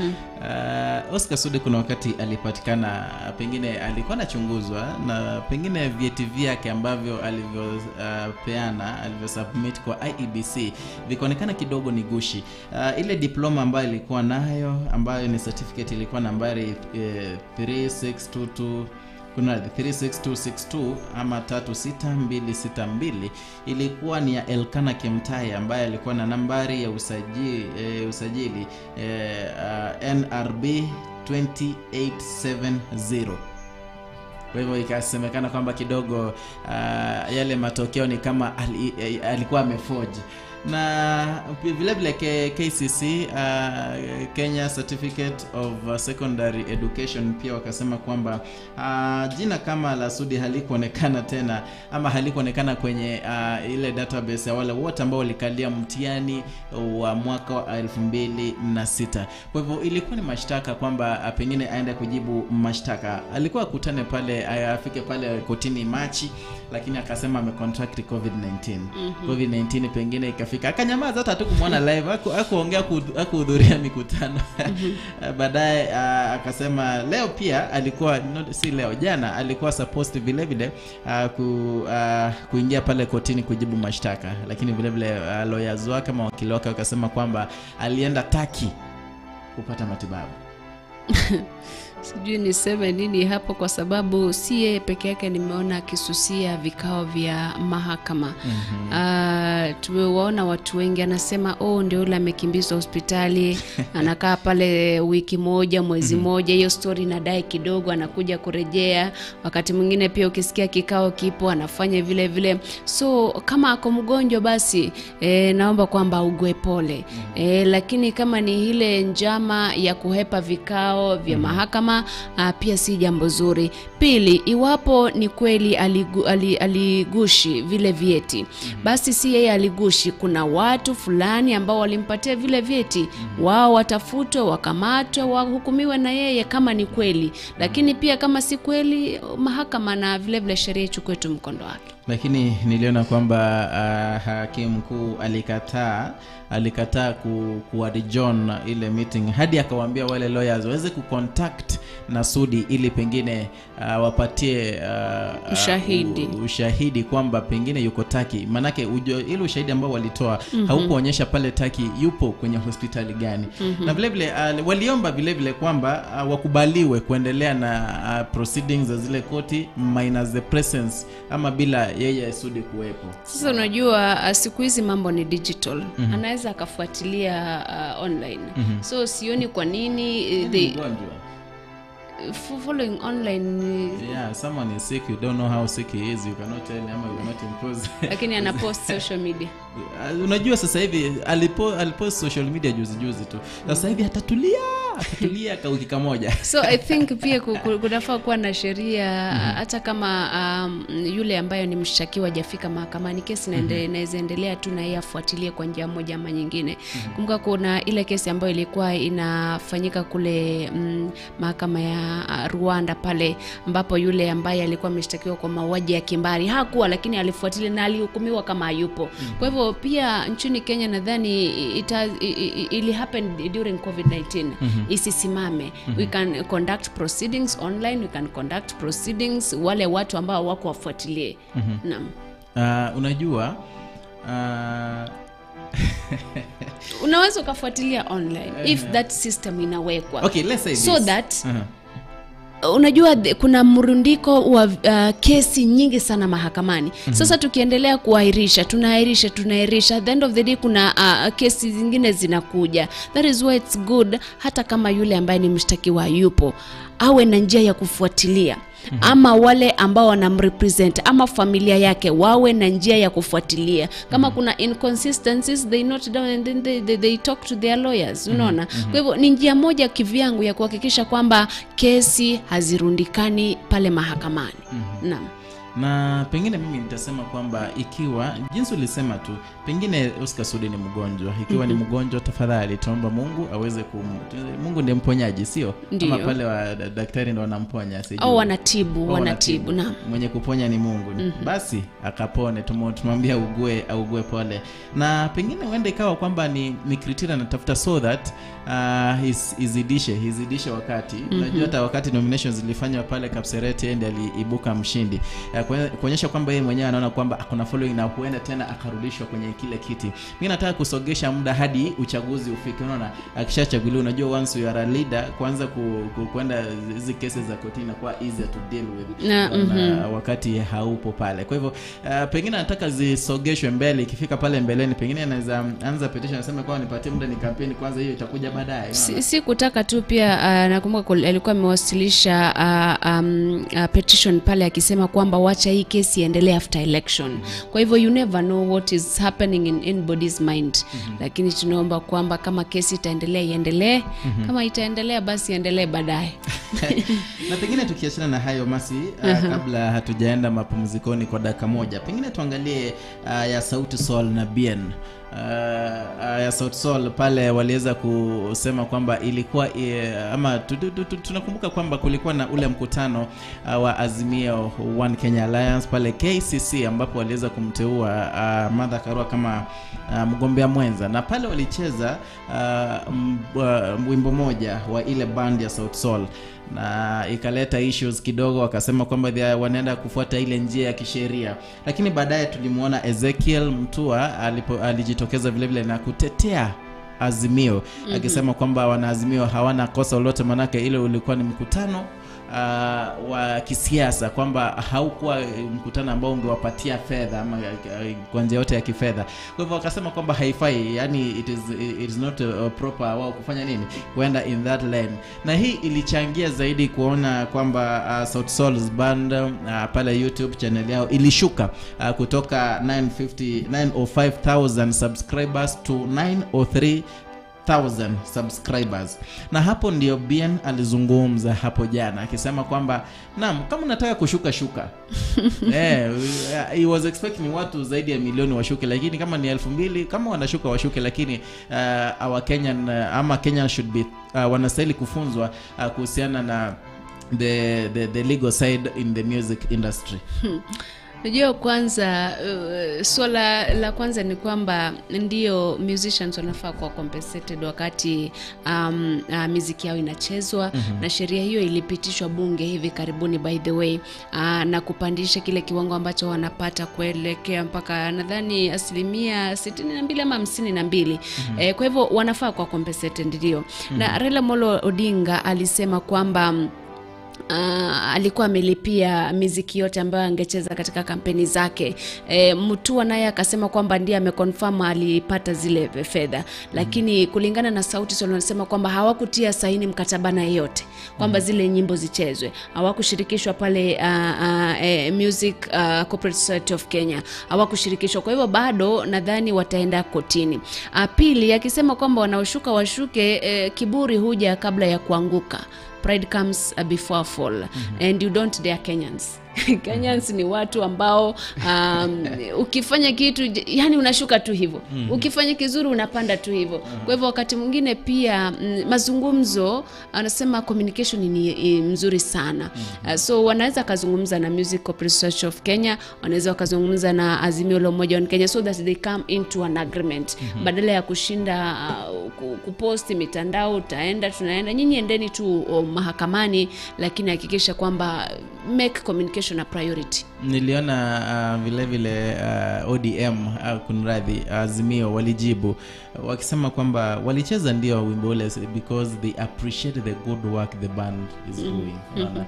Oscar Sudi kuna wakati alipatikana, pengine alikuwa anachunguzwa na pengine vyeti vyake ambavyo alivyopeana, alivyosubmit kwa IEBC vikaonekana kidogo ni gushi. Ile diploma ambayo ilikuwa nayo, ambayo ni certificate, ilikuwa nambari 3622, kuna 36262 ama 36262, ilikuwa ni ya Elkana Kemtai ambaye alikuwa na nambari ya usajili NRB 2870. Kwa hivyo ikasemekana kwamba kidogo yale matokeo ni kama alikuwa ameforge. Na vile vile KCC, Kenya Certificate of Secondary Education, pia wakasema kwamba jina kama la Sudi halikuonekana tena, ama halikuonekana kwenye ile database ya wale wote ambao walikalia mtihani wa mwaka wa 2006. Kwa hivyo ilikuwa ni mashtaka kwamba pengine aende kujibu mashtaka. Alikuwa akutane pale, afike pale kotini Machi, lakini akasema amecontract COVID-19. COVID-19 pengine ikafika akanyamaza, hata hatukumuona live, hakuongea, hakuhudhuria mikutano. Baadaye akasema leo pia alikuwa si leo, jana alikuwa supposed vile vile kuingia pale kotini kujibu mashtaka, lakini vile vile lawyers wake ama wakili wake wakasema kwamba alienda Turkey kupata matibabu. Sijui niseme nini hapo, kwa sababu si yeye peke yake nimeona akisusia vikao vya mahakama. Tumewaona watu wengi anasema oh, ndio yule amekimbizwa hospitali, anakaa pale wiki moja, mwezi moja, hiyo story inadai kidogo, anakuja kurejea. Wakati mwingine pia ukisikia kikao kipo anafanya vile vile. So kama ako mgonjwa basi naomba kwamba ugue pole. Lakini kama ni ile njama ya kuhepa vikao vya mahakama pia si jambo zuri. Pili, iwapo ni kweli aligushi vile vyeti, basi si yeye aligushi, kuna watu fulani ambao walimpatia vile vyeti, wao watafutwe, wakamatwe, wahukumiwe na yeye kama ni kweli. Lakini pia kama si kweli, mahakama na vile vile sheria ichukue tu mkondo wake. Lakini niliona kwamba hakimu mkuu alikataa kuadjourn ile meeting hadi akawaambia wale lawyers waweze kucontact na Sudi ili pengine wapatie ushahidi kwamba pengine yuko Turkey. Manake ile ushahidi ambao walitoa haukuonyesha pale Turkey yupo kwenye hospitali gani. Na vile vile waliomba vile vile kwamba wakubaliwe kuendelea na proceedings za zile koti minus the presence, ama bila yeye Sudi kuwepo. Sasa unajua siku hizi mambo ni digital. Anaweza akafuatilia online. So sioni kwa nini following online. Yeah, someone is sick, you don't know how sick he is, you cannot tell him, you cannot impose. Lakini ana post social media. Unajua sasa hivi alipost social media juzi juzi tu. Sasa hivi atatulia. Akatulia ka wiki kamoja. So I think pia kunafaa kuwa na sheria, hata kama yule ambayo ni mshtakiwa hajafika mahakamani, kesi inaweza endelea tu na yeye afuatilie kwa njia moja ama nyingine. Kumbuka kuna ile kesi ambayo ilikuwa inafanyika kule mahakama ya Rwanda pale, ambapo yule ambaye alikuwa ameshtakiwa kwa mauaji ya kimbari hakuwa, lakini alifuatilia na alihukumiwa kama hayupo. Kwa hivyo pia nchini Kenya nadhani ili happen during COVID-19, isisimame. We can conduct proceedings online, we can conduct proceedings, wale watu ambao wako wafuatilie. Naam. Unajua unaweza ukafuatilia online if that system inawekwa. Okay, let's say so this. That unajua kuna mrundiko wa kesi nyingi sana mahakamani. Sasa tukiendelea kuahirisha, tunaahirisha, at the end of the day kuna kesi zingine zinakuja. That is why it's good hata kama yule ambaye ni mshtakiwa yupo, awe na njia ya kufuatilia. Ama wale ambao wanamrepresent ama familia yake wawe na njia ya kufuatilia. Kama kuna inconsistencies, they note down and then they talk to their lawyers, unaona? Kwa hivyo ni njia moja kivyangu ya kuhakikisha kwamba kesi hazirundikani pale mahakamani. Naam. Na pengine mimi nitasema kwamba ikiwa jinsi ulisema tu, pengine Oscar Sudi ni mgonjwa. Ikiwa ni mgonjwa, tafadhali tuomba Mungu aweze Mungu ndiye mponyaji, sio? Ama pale wa daktari ndio wanamponya, sijui. Au wanatibu. Naam. Mwenye kuponya ni Mungu. Basi akapone, tumwambie augue pole. Na pengine huenda ikawa kwamba ni criteria anatafuta so that izidishe wakati. Unajua hata wakati nominations zilifanywa pale Kapseret, yeye ndiye aliibuka mshindi. Kuonyesha kwamba yeye mwenyewe anaona kwamba akona following na huenda tena akarudishwa kwenye kile kiti. Mimi nataka kusogesha muda hadi uchaguzi ufike. Unaona, akishachaguliwa, unajua once you are a leader, kuanza kwenda hizi cases za kotini inakuwa easier to deal with na wakati haupo pale. Kwa hivyo pengine nataka zisogeshwe mbele, ikifika pale mbeleni pengine anaweza anza petition aseme kwa nipatie muda ni campaign kwanza, hiyo itakuja baadaye. Si kutaka tu pia, nakumbuka alikuwa amewasilisha petition pale akisema kwamba wacha hii kesi iendelee after election. Kwa hivyo you never know what is happening in anybody's mind. Lakini tunaomba kwamba kama kesi itaendelea iendelee, kama itaendelea basi iendelee baadaye. Na pengine tukiachana na hayo Masi, kabla hatujaenda mapumzikoni kwa dakika moja, pengine tuangalie ya Sauti Sol na Bien. Ya Sauti Sol pale waliweza kusema kwamba ilikuwa ama tunakumbuka kwamba kulikuwa na ule mkutano wa Azimio One Kenya Alliance pale KCC, ambapo waliweza kumteua Martha Karua kama mgombea mwenza, na pale walicheza wimbo moja wa ile band ya Sauti Sol na ikaleta issues kidogo, wakasema kwamba wanaenda kufuata ile njia ya kisheria. Lakini baadaye tulimuona Ezekiel Mutua alijitokeza vile vile na kutetea Azimio, akisema kwamba wanaazimio hawana kosa lolote, manake ile ulikuwa ni mkutano wa kisiasa, kwamba haukuwa mkutano ambao ungewapatia fedha ama kwa njia yote ya kifedha. Kwa hivyo wakasema kwamba haifai, yani it is not proper wao kufanya nini, kwenda in that lane. Na hii ilichangia zaidi kuona kwamba Sauti Sol's band pale YouTube channel yao ilishuka kutoka 905,000 subscribers to 903,000 subscribers. Na hapo ndio Bien alizungumza hapo jana akisema kwamba naam, kama unataka kushuka shuka. He was expecting watu zaidi ya milioni washuke, lakini kama ni 2000 kama wanashuka washuke, lakini our Kenyan ama Kenyan should be wanastahili kufunzwa kuhusiana na the legal side in the music industry. Unajua kwanza, swala la kwanza ni kwamba ndio musicians wanafaa kuwa compensated wakati muziki yao inachezwa. Na sheria hiyo ilipitishwa bunge hivi karibuni, by the way, na kupandisha kile kiwango ambacho wanapata kuelekea mpaka nadhani 62% ama 52. Kwa hivyo wanafaa kuwa compensated ndio. Na Raila Amolo Odinga alisema kwamba Alikuwa amelipia miziki yote ambayo angecheza katika kampeni zake. Mutua naye akasema kwamba ndiye ameconfirm alipata zile fedha, lakini kulingana na Sauti Sol wanasema kwamba hawakutia saini mkataba na yeyote kwamba zile nyimbo zichezwe, hawakushirikishwa pale Music Corporate Society of Kenya, hawakushirikishwa. Kwa hivyo bado nadhani wataenda kotini. Pili, akisema kwamba wanaoshuka washuke, kiburi huja kabla ya kuanguka. Pride comes before fall. And you don't dare Kenyans. Kenyans ni watu ambao ukifanya kitu yani unashuka tu hivyo. Ukifanya kizuri unapanda tu hivyo. Kwa hivyo wakati mwingine pia mazungumzo, anasema communication ni mzuri sana. So wanaweza kazungumza na Music Corporate Society of Kenya, wanaweza wakazungumza na Azimio la Umoja wa Kenya, so that they come into an agreement. Badala ya kushinda kuposti mitandao, utaenda tunaenda, nyinyi endeni tu mahakamani, lakini hakikisha kwamba make communication a priority. Niliona vile vile ODM, kunradhi, Azimio walijibu wakisema kwamba walicheza ndio wimbo ule because they appreciate the good work the band is doing. Unaona,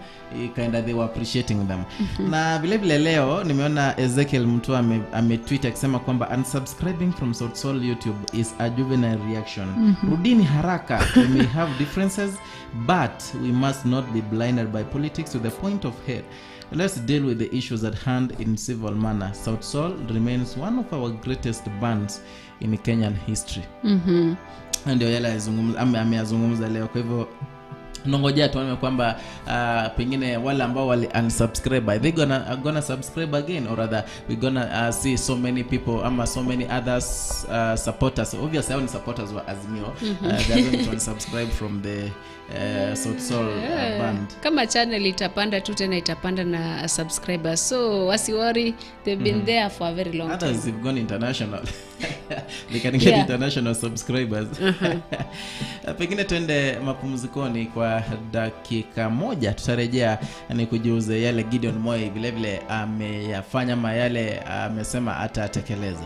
kinda they were appreciating them. Na vile vile leo nimeona Ezekiel Mutua ametweet akisema kwamba unsubscribing from Sauti Sol YouTube is a juvenile reaction. Rudini haraka, we may have differences but we must not be blinded by politics to the point of hate. Let's deal with the issues at hand in civil manner. Sauti Sol remains one of our greatest bands in Kenyan history. Ndio yale ameyazungumza leo. Kwa hivyo nongojea tuone kwamba pengine wale ambao wali unsubscribe, are they gonna subscribe again, or rather we gonna see so many people ama so many others supporters. Obviously hao ni supporters wa Azimio. They are going to unsubscribe from the Sauti Sol band. Kama channel itapanda tu tena itapanda na subscribers, so wasiwori, they've been there for a very long time. Others have gone international. They can get international subscribers. Pengine tuende mapumzikoni kwa dakika moja, tutarejea ni kujuze yale Gideon Moi vile vile ameyafanya ama yale amesema atatekeleza.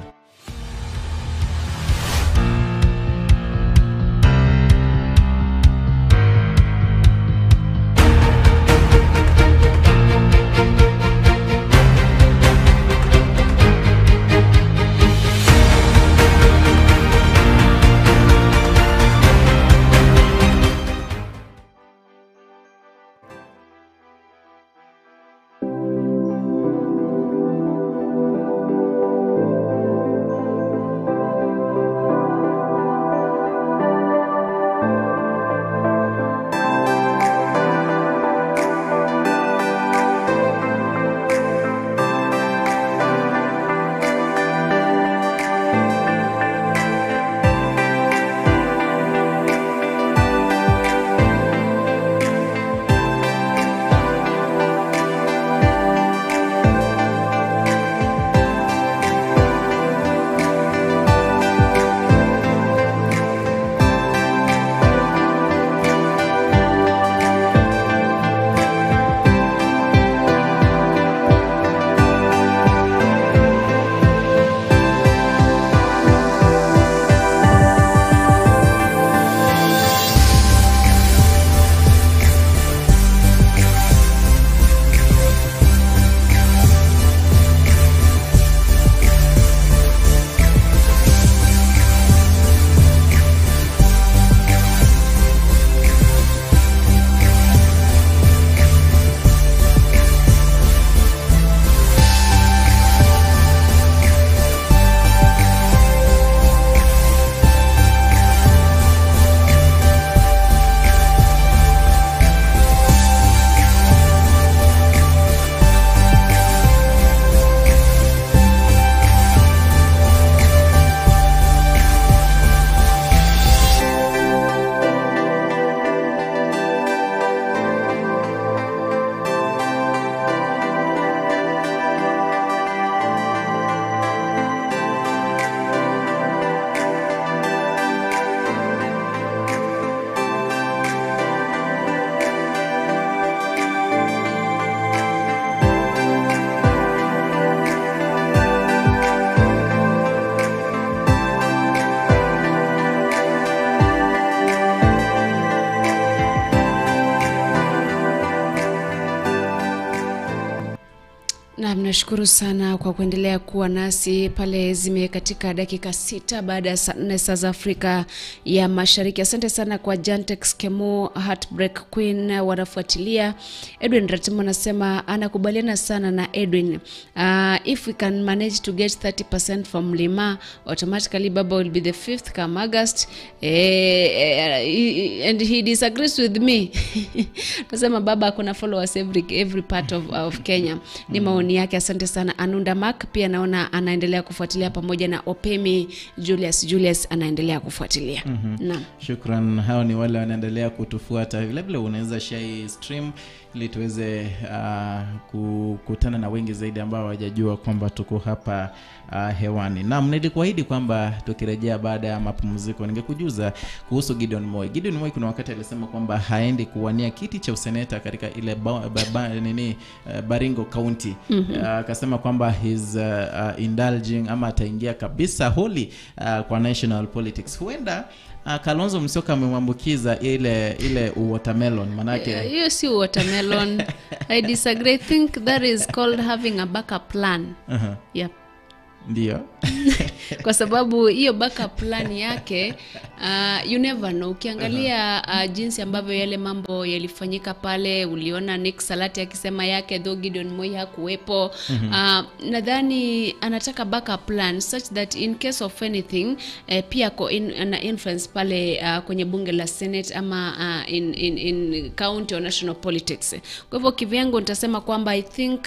Naam, nashukuru sana kwa kuendelea kuwa nasi pale. Zimekatika dakika 6 baada ya saa 4 saa za Afrika ya Mashariki. Asante sana kwa Jantex Kemo, Heartbreak Queen wanafuatilia. Edwin Ratimo anasema anakubaliana sana na Edwin. If we can manage to get 30% from Lima, automatically Baba will be the 5th come August. And he disagrees with me. Nasema Baba kuna followers every part of Kenya. Ni maoni yake. Asante sana Anunda Mark, pia naona anaendelea kufuatilia pamoja na Opemi Julius anaendelea kufuatilia. Naam. Shukran, hao ni wale wanaendelea kutufuata. Vile vile unaweza share stream ili tuweze kukutana na wengi zaidi ambao hawajajua kwamba tuko hapa hewani. Naam, nilikuahidi kwamba tukirejea baada ya mapumziko ningekujuza kuhusu Gideon Moi. Gideon Moi kuna wakati alisema kwamba haendi kuwania kiti cha useneta katika ile Baringo County. Akasema kwamba he's indulging ama ataingia kabisa wholly kwa national politics. Huenda Kalonzo Musyoka amemwambukiza ile watermelon, manake hiyo si watermelon. I disagree. I think that is called having a backup plan. Yep. Ndio. Kwa sababu hiyo backup plan yake, you never know. Ukiangalia jinsi ambavyo yale mambo yalifanyika pale, uliona Nick Salati akisema yake, though Gideon Moi hakuwepo. Nadhani anataka backup plan such that in case of anything, pia ana influence pale kwenye bunge la Senate ama in county or national politics. Kwa hivyo kivyangu nitasema kwamba I think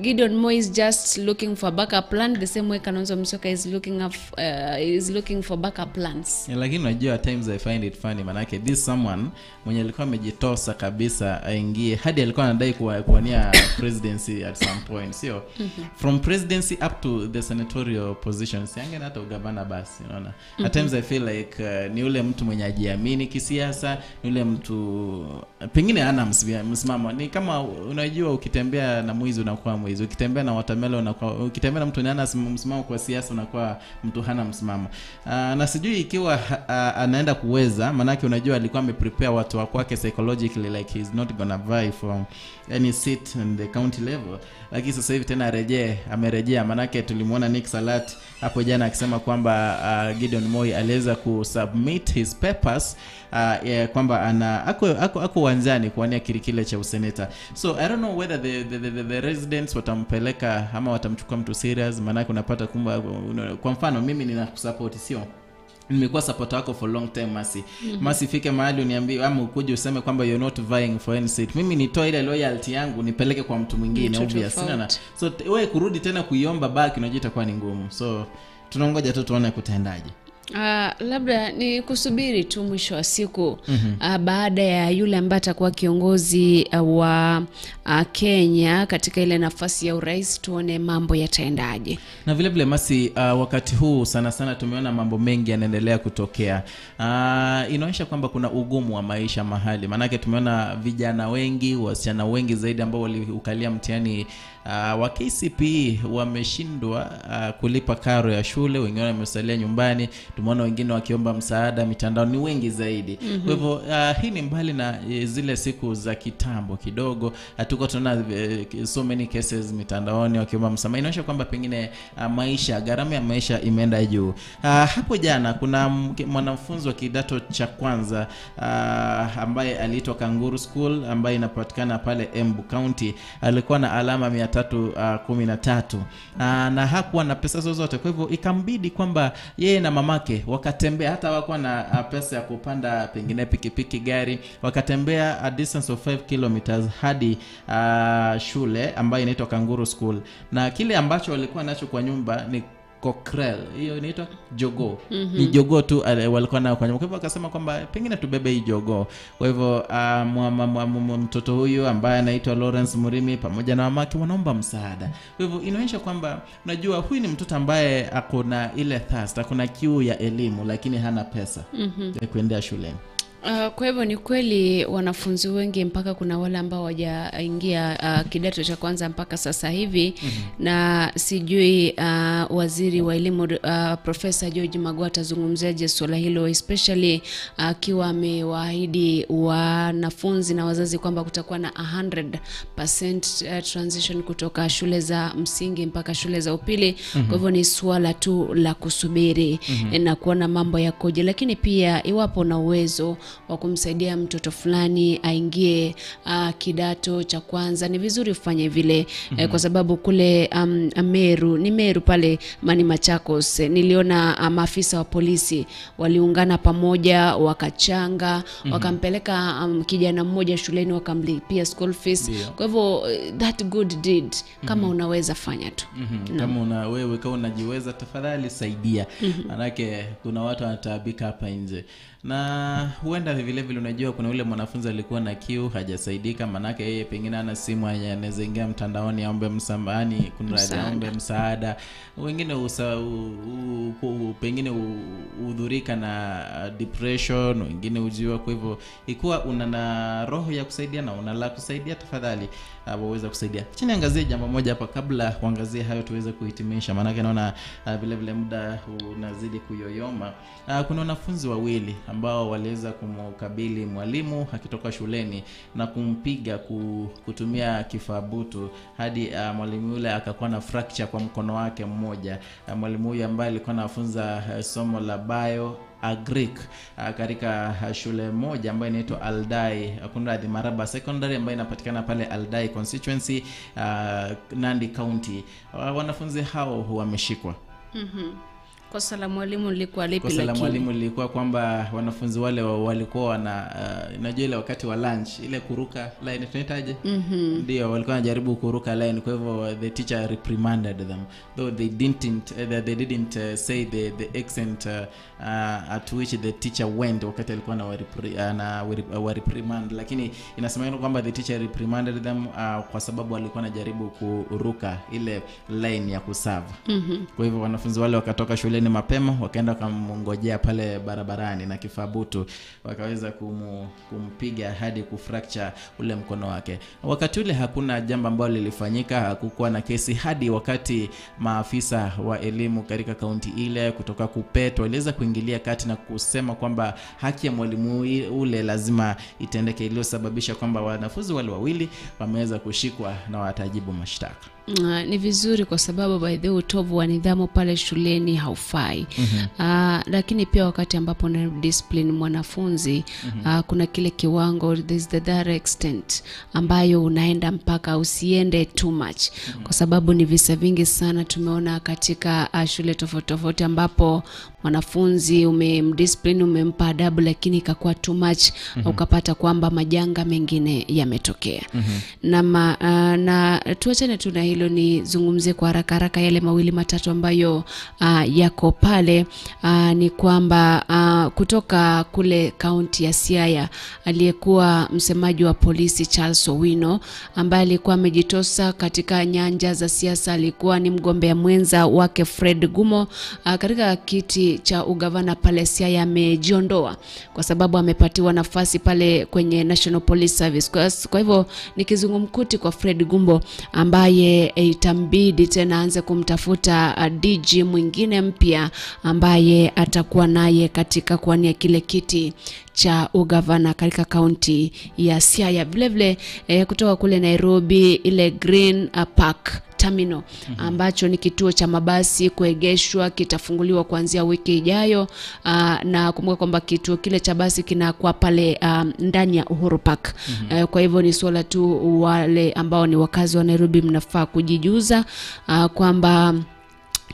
Gideon Moi is just looking for backup plan the same way Kalonzo Musyoka is looking for backup plans. Yeah, lakini unajua at times I find it funny, manake this someone mwenye alikuwa amejitosa kabisa aingie hadi alikuwa anadai kuwania presidency at some point, sio? From presidency up to the senatorial position, siange na hata ugavana basi, unaona. At times I feel like ni ule mtu mwenye ajiamini kisiasa, ni ule mtu pengine hana msimamo. Ni kama unajua ukitembea na mwizi unakuwa mwizi, ukitembea na watermelon unakuwa, ukitembea na mtu hana msimamo kwa siasa unakuwa mtu hana msimamo. Na sijui ikiwa anaenda kuweza, manake unajua alikuwa ameprepare watu wa kwake psychologically like he's not gonna vie for any seat in the county level, lakini sasa hivi tena amerejea, manake tulimuona Nick Salat hapo jana akisema kwamba Gideon Moi aliweza kusubmit his papers, kwamba ana ako uwanjani kuwania kile kile cha useneta. So I don't know whether the residents watampeleka ama watamchukua mtu serious, manake unapata kumba, kwa mfano mimi ninakusupport, sio? Nimekuwa support wako for long time Masi. Masi fike mahali uniambie ama ukuje useme kwamba you're not vying for any seat. Mimi nitoe ile loyalty yangu nipeleke kwa mtu mwingine, obvious. So wewe kurudi tena kuiomba back unajua itakuwa ni ngumu. So tunangoja tu tuone kutaendaje. Labda ni kusubiri tu mwisho wa siku, baada ya yule ambaye atakuwa kiongozi wa Kenya katika ile nafasi ya urais, tuone mambo yataendaje. Na vile vile Masi, wakati huu sana sana tumeona mambo mengi yanaendelea kutokea. Inaonyesha kwamba kuna ugumu wa maisha mahali. Maanake tumeona vijana wengi, wasichana wengi zaidi ambao waliukalia mtihani wa KCPE wameshindwa kulipa karo ya shule, wengine wamesalia nyumbani, tumeona wengine wakiomba msaada mitandao, ni wengi zaidi. Kwa hivyo hii ni mbali na zile siku za kitambo kidogo, hatuko tunaona so many cases mitandaoni wakiomba msamaha. Inaonyesha kwamba pengine maisha, gharama ya maisha imeenda juu. Hapo jana kuna mwanafunzi wa kidato cha kwanza ambaye aliitwa Kanguru School ambaye inapatikana pale Embu County, alikuwa na alama 313 na hakuwa na pesa zozote. Kwa hivyo ikambidi kwamba yeye na mamake wakatembea, hata hawakuwa na pesa ya kupanda pengine pikipiki, gari, wakatembea a distance of 5 kilometers hadi shule ambayo inaitwa Kanguru School, na kile ambacho walikuwa nacho kwa nyumba ni cockerel, hiyo inaitwa jogoo. Ni jogoo tu walikuwa nayo kwa nyumba. Kwa hivyo akasema kwamba pengine tubebe hii jogoo. Kwa hivyo mtoto huyu ambaye anaitwa Lawrence Murimi pamoja na mamake wanaomba msaada. Kwa hivyo inaonyesha kwamba unajua huyu ni mtoto ambaye akona ile thirst, akona kiu ya elimu, lakini hana pesa ya kuendea shuleni. Kwa hivyo ni kweli wanafunzi wengi mpaka kuna wale ambao hawajaingia kidato cha kwanza mpaka sasa hivi. Na sijui waziri wa elimu Profesa George Magoha atazungumziaje swala hilo, especially akiwa amewaahidi wanafunzi na wazazi kwamba kutakuwa na 100% transition kutoka shule za msingi mpaka shule za upili. Kwa hivyo ni swala tu la kusubiri na kuona mambo yakoje, lakini pia iwapo na uwezo wa kumsaidia mtoto fulani aingie kidato cha kwanza, ni vizuri ufanye vile. Kwa sababu kule Meru, ni Meru pale mani Machakos, niliona maafisa wa polisi waliungana pamoja wakachanga, wakampeleka kijana mmoja shuleni, wakamlipia school fees. Kwa hivyo that good deed, kama unaweza fanya tu. Kama wewe kama unajiweza, tafadhali saidia. Manake kuna watu wanataabika hapa nje. Na huenda vile vile unajua kuna yule mwanafunzi alikuwa na kiu hajasaidika, manake yeye pengine ana simu, anaweza ingia mtandaoni aombe msamani, kuna aombe msaada. Wengine pengine uhudhurika na depression, wengine ujiwa. Kwa hivyo ikiwa una na roho ya kusaidia na una la kusaidia, tafadhali waweza kusaidia. Chini angazie jambo moja hapa kabla uangazie hayo tuweze kuhitimisha, manake naona vile vile muda unazidi kuyoyoma. Kuna wanafunzi wawili ambao waliweza kumkabili mwalimu akitoka shuleni na kumpiga kutumia kifaa butu hadi mwalimu yule akakuwa na fracture kwa mkono wake mmoja. Mwalimu huyu ambaye alikuwa anafunza somo la bio Agric katika shule moja ambayo inaitwa Aldai, kunradhi, Maraba Secondary ambayo inapatikana pale Aldai constituency, Nandi County. Wanafunzi hao wameshikwa. Kosa la mwalimu lilikuwa lipi? Kosa la mwalimu lilikuwa kwamba wanafunzi wale walikuwa wana unajua ile wakati wa lunch ile kuruka line tunaitaje? Ndio, walikuwa wanajaribu kuruka line, kwa hivyo the teacher reprimanded them, though they didn't say the accent at which the teacher went wakati alikuwa na reprimand, lakini inasemekana kwamba the teacher reprimanded them kwa sababu walikuwa wanajaribu kuruka ile line ya kuserve. Kwa hivyo wanafunzi wale wakatoka shule ni mapema, wakaenda wakamngojea pale barabarani na kifabutu, wakaweza kumpiga hadi kufracture ule mkono wake. Wakati ule hakuna jambo ambalo lilifanyika, hakukuwa na kesi hadi wakati maafisa wa elimu katika kaunti ile kutoka KUPPET waliweza kuingilia kati na kusema kwamba haki ya mwalimu ule lazima itendeke, iliyosababisha kwamba wanafunzi wale wawili wameweza kushikwa na watajibu mashtaka. Ni vizuri kwa sababu by the way utovu wa nidhamu pale shuleni haufai. Lakini pia wakati ambapo na discipline mwanafunzi, kuna kile kiwango, there's the that extent ambayo unaenda mpaka usiende too much. Kwa sababu ni visa vingi sana tumeona katika shule tofauti tofauti ambapo mwanafunzi umemdiscipline, umempa adabu, lakini ikakuwa too much, ukapata kwamba majanga mengine yametokea. Na tuachane tu na hilo, nizungumzie kwa haraka haraka yale mawili matatu ambayo yako pale. Ni kwamba kutoka kule kaunti ya Siaya, aliyekuwa msemaji wa polisi Charles Owino, ambaye alikuwa amejitosa katika nyanja za siasa, alikuwa ni mgombea mwenza wake Fred Gumo katika kiti cha ugavana pale Siaya, amejiondoa kwa sababu amepatiwa nafasi pale kwenye National Police Service. Kwa hivyo ni kizungumkuti kwa Fred Gumbo ambaye itambidi tena aanze kumtafuta DG mwingine mpya ambaye atakuwa naye katika kuwania kile kiti cha ugavana katika kaunti ya Siaya. Vile vile kutoka kule Nairobi, ile Green Park Terminal ambacho ni kituo cha mabasi kuegeshwa kitafunguliwa kuanzia wiki ijayo. Na kumbuka kwamba kituo kile cha basi kinakuwa pale ndani ya Uhuru Park. Kwa hivyo ni swala tu wale ambao ni wakazi wa Nairobi mnafaa kujijuza kwamba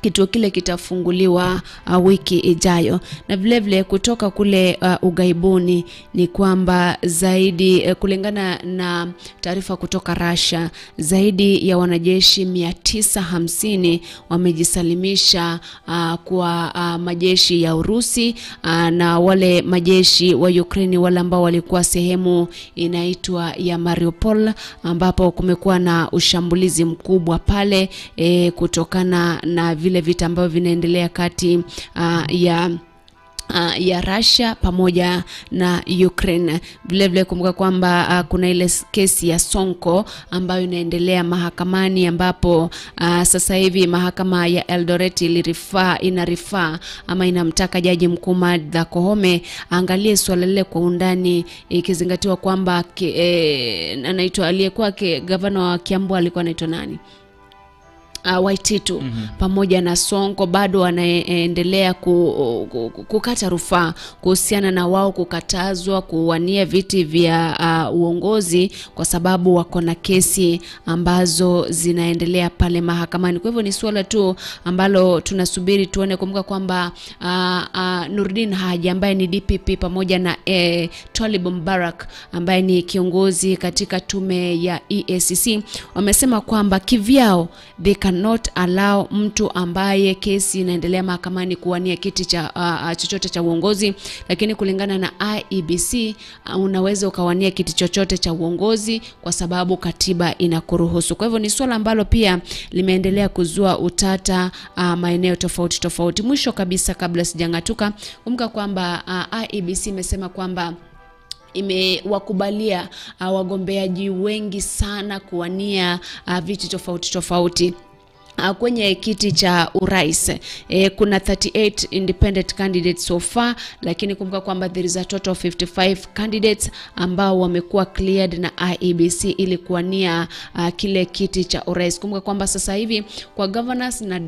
kituo kile kitafunguliwa wiki ijayo. Na vile vile kutoka kule ugaibuni ni kwamba zaidi kulingana na taarifa kutoka Russia, zaidi ya wanajeshi 950 wamejisalimisha kwa majeshi ya Urusi na wale majeshi wa Ukraine wale ambao walikuwa sehemu inaitwa ya Mariupol, ambapo kumekuwa na ushambulizi mkubwa pale kutokana na vile vita ambavyo vinaendelea kati ya ya Russia pamoja na Ukraine. Vile vile kumbuka kwamba kuna ile kesi ya Sonko ambayo inaendelea mahakamani, ambapo sasa hivi mahakama ya Eldoret inarifaa ama inamtaka jaji mkuu Martha Koome angalie swala lile kwa undani, ikizingatiwa kwamba anaitwa aliyekuwa gavana wa Kiambu alikuwa anaitwa nani? Waititu pamoja na Sonko bado wanaendelea kukata rufaa kuhusiana na wao kukatazwa kuwania viti vya uongozi kwa sababu wako na kesi ambazo zinaendelea pale mahakamani. Kwa hivyo ni swala tu ambalo tunasubiri tuone. Kumbuka kwamba Nurdin Haji ambaye ni DPP pamoja na Twalib Mbarak ambaye ni kiongozi katika tume ya EACC wamesema kwamba kivyao they cannot allow mtu ambaye kesi inaendelea mahakamani kuwania kiti cha chochote cha uongozi, lakini kulingana na IEBC unaweza ukawania kiti chochote cha uongozi kwa sababu katiba inakuruhusu. Kwa hivyo ni swala ambalo pia limeendelea kuzua utata maeneo tofauti tofauti. Mwisho kabisa, kabla sijangatuka, kumbuka kwamba IEBC imesema kwamba imewakubalia wagombeaji wengi sana kuwania viti tofauti tofauti. Kwenye kiti cha urais kuna 38 independent candidates so far, lakini kumbuka kwamba there is a total of 55 candidates ambao wamekuwa cleared na IEBC ili kuwania kile kiti cha urais. Kumbuka kwamba sasa hivi kwa governors na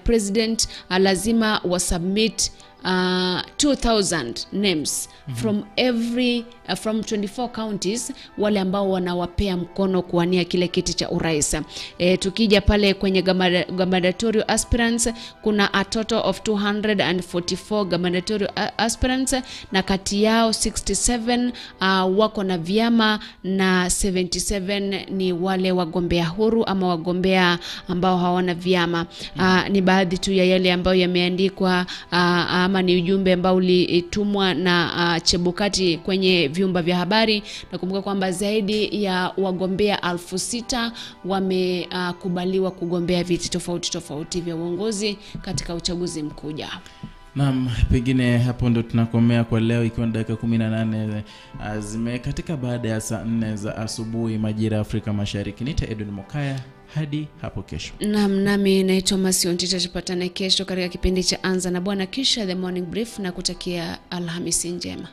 president lazima wasubmit 2000 names from every from 24 counties wale ambao wanawapea mkono kuwania kile kiti cha urais. Tukija pale kwenye gubernatorial aspirants kuna a total of 244 gubernatorial aspirants, na kati yao 67 wako na vyama na 77 ni wale wagombea huru ama wagombea ambao hawana vyama. Ni baadhi tu ya yale ambayo yameandikwa ama ni ujumbe ambao ulitumwa na Chebukati kwenye vyumba vya habari. Nakumbuka kwamba zaidi ya wagombea 6,000 wamekubaliwa kugombea viti tofauti tofauti vya uongozi katika uchaguzi mkuu ujao. Naam, pengine hapo ndo tunakomea kwa leo, ikiwa dakika 18 zimekatika baada ya saa 4 za asubuhi majira Afrika Mashariki. Nita Edwin Mokaya, hadi hapo kesho. Naam, nami naitwa Masiontita, tupatane kesho katika kipindi cha Anza na Bwana, kisha The Morning Brief, na kutakia Alhamisi njema.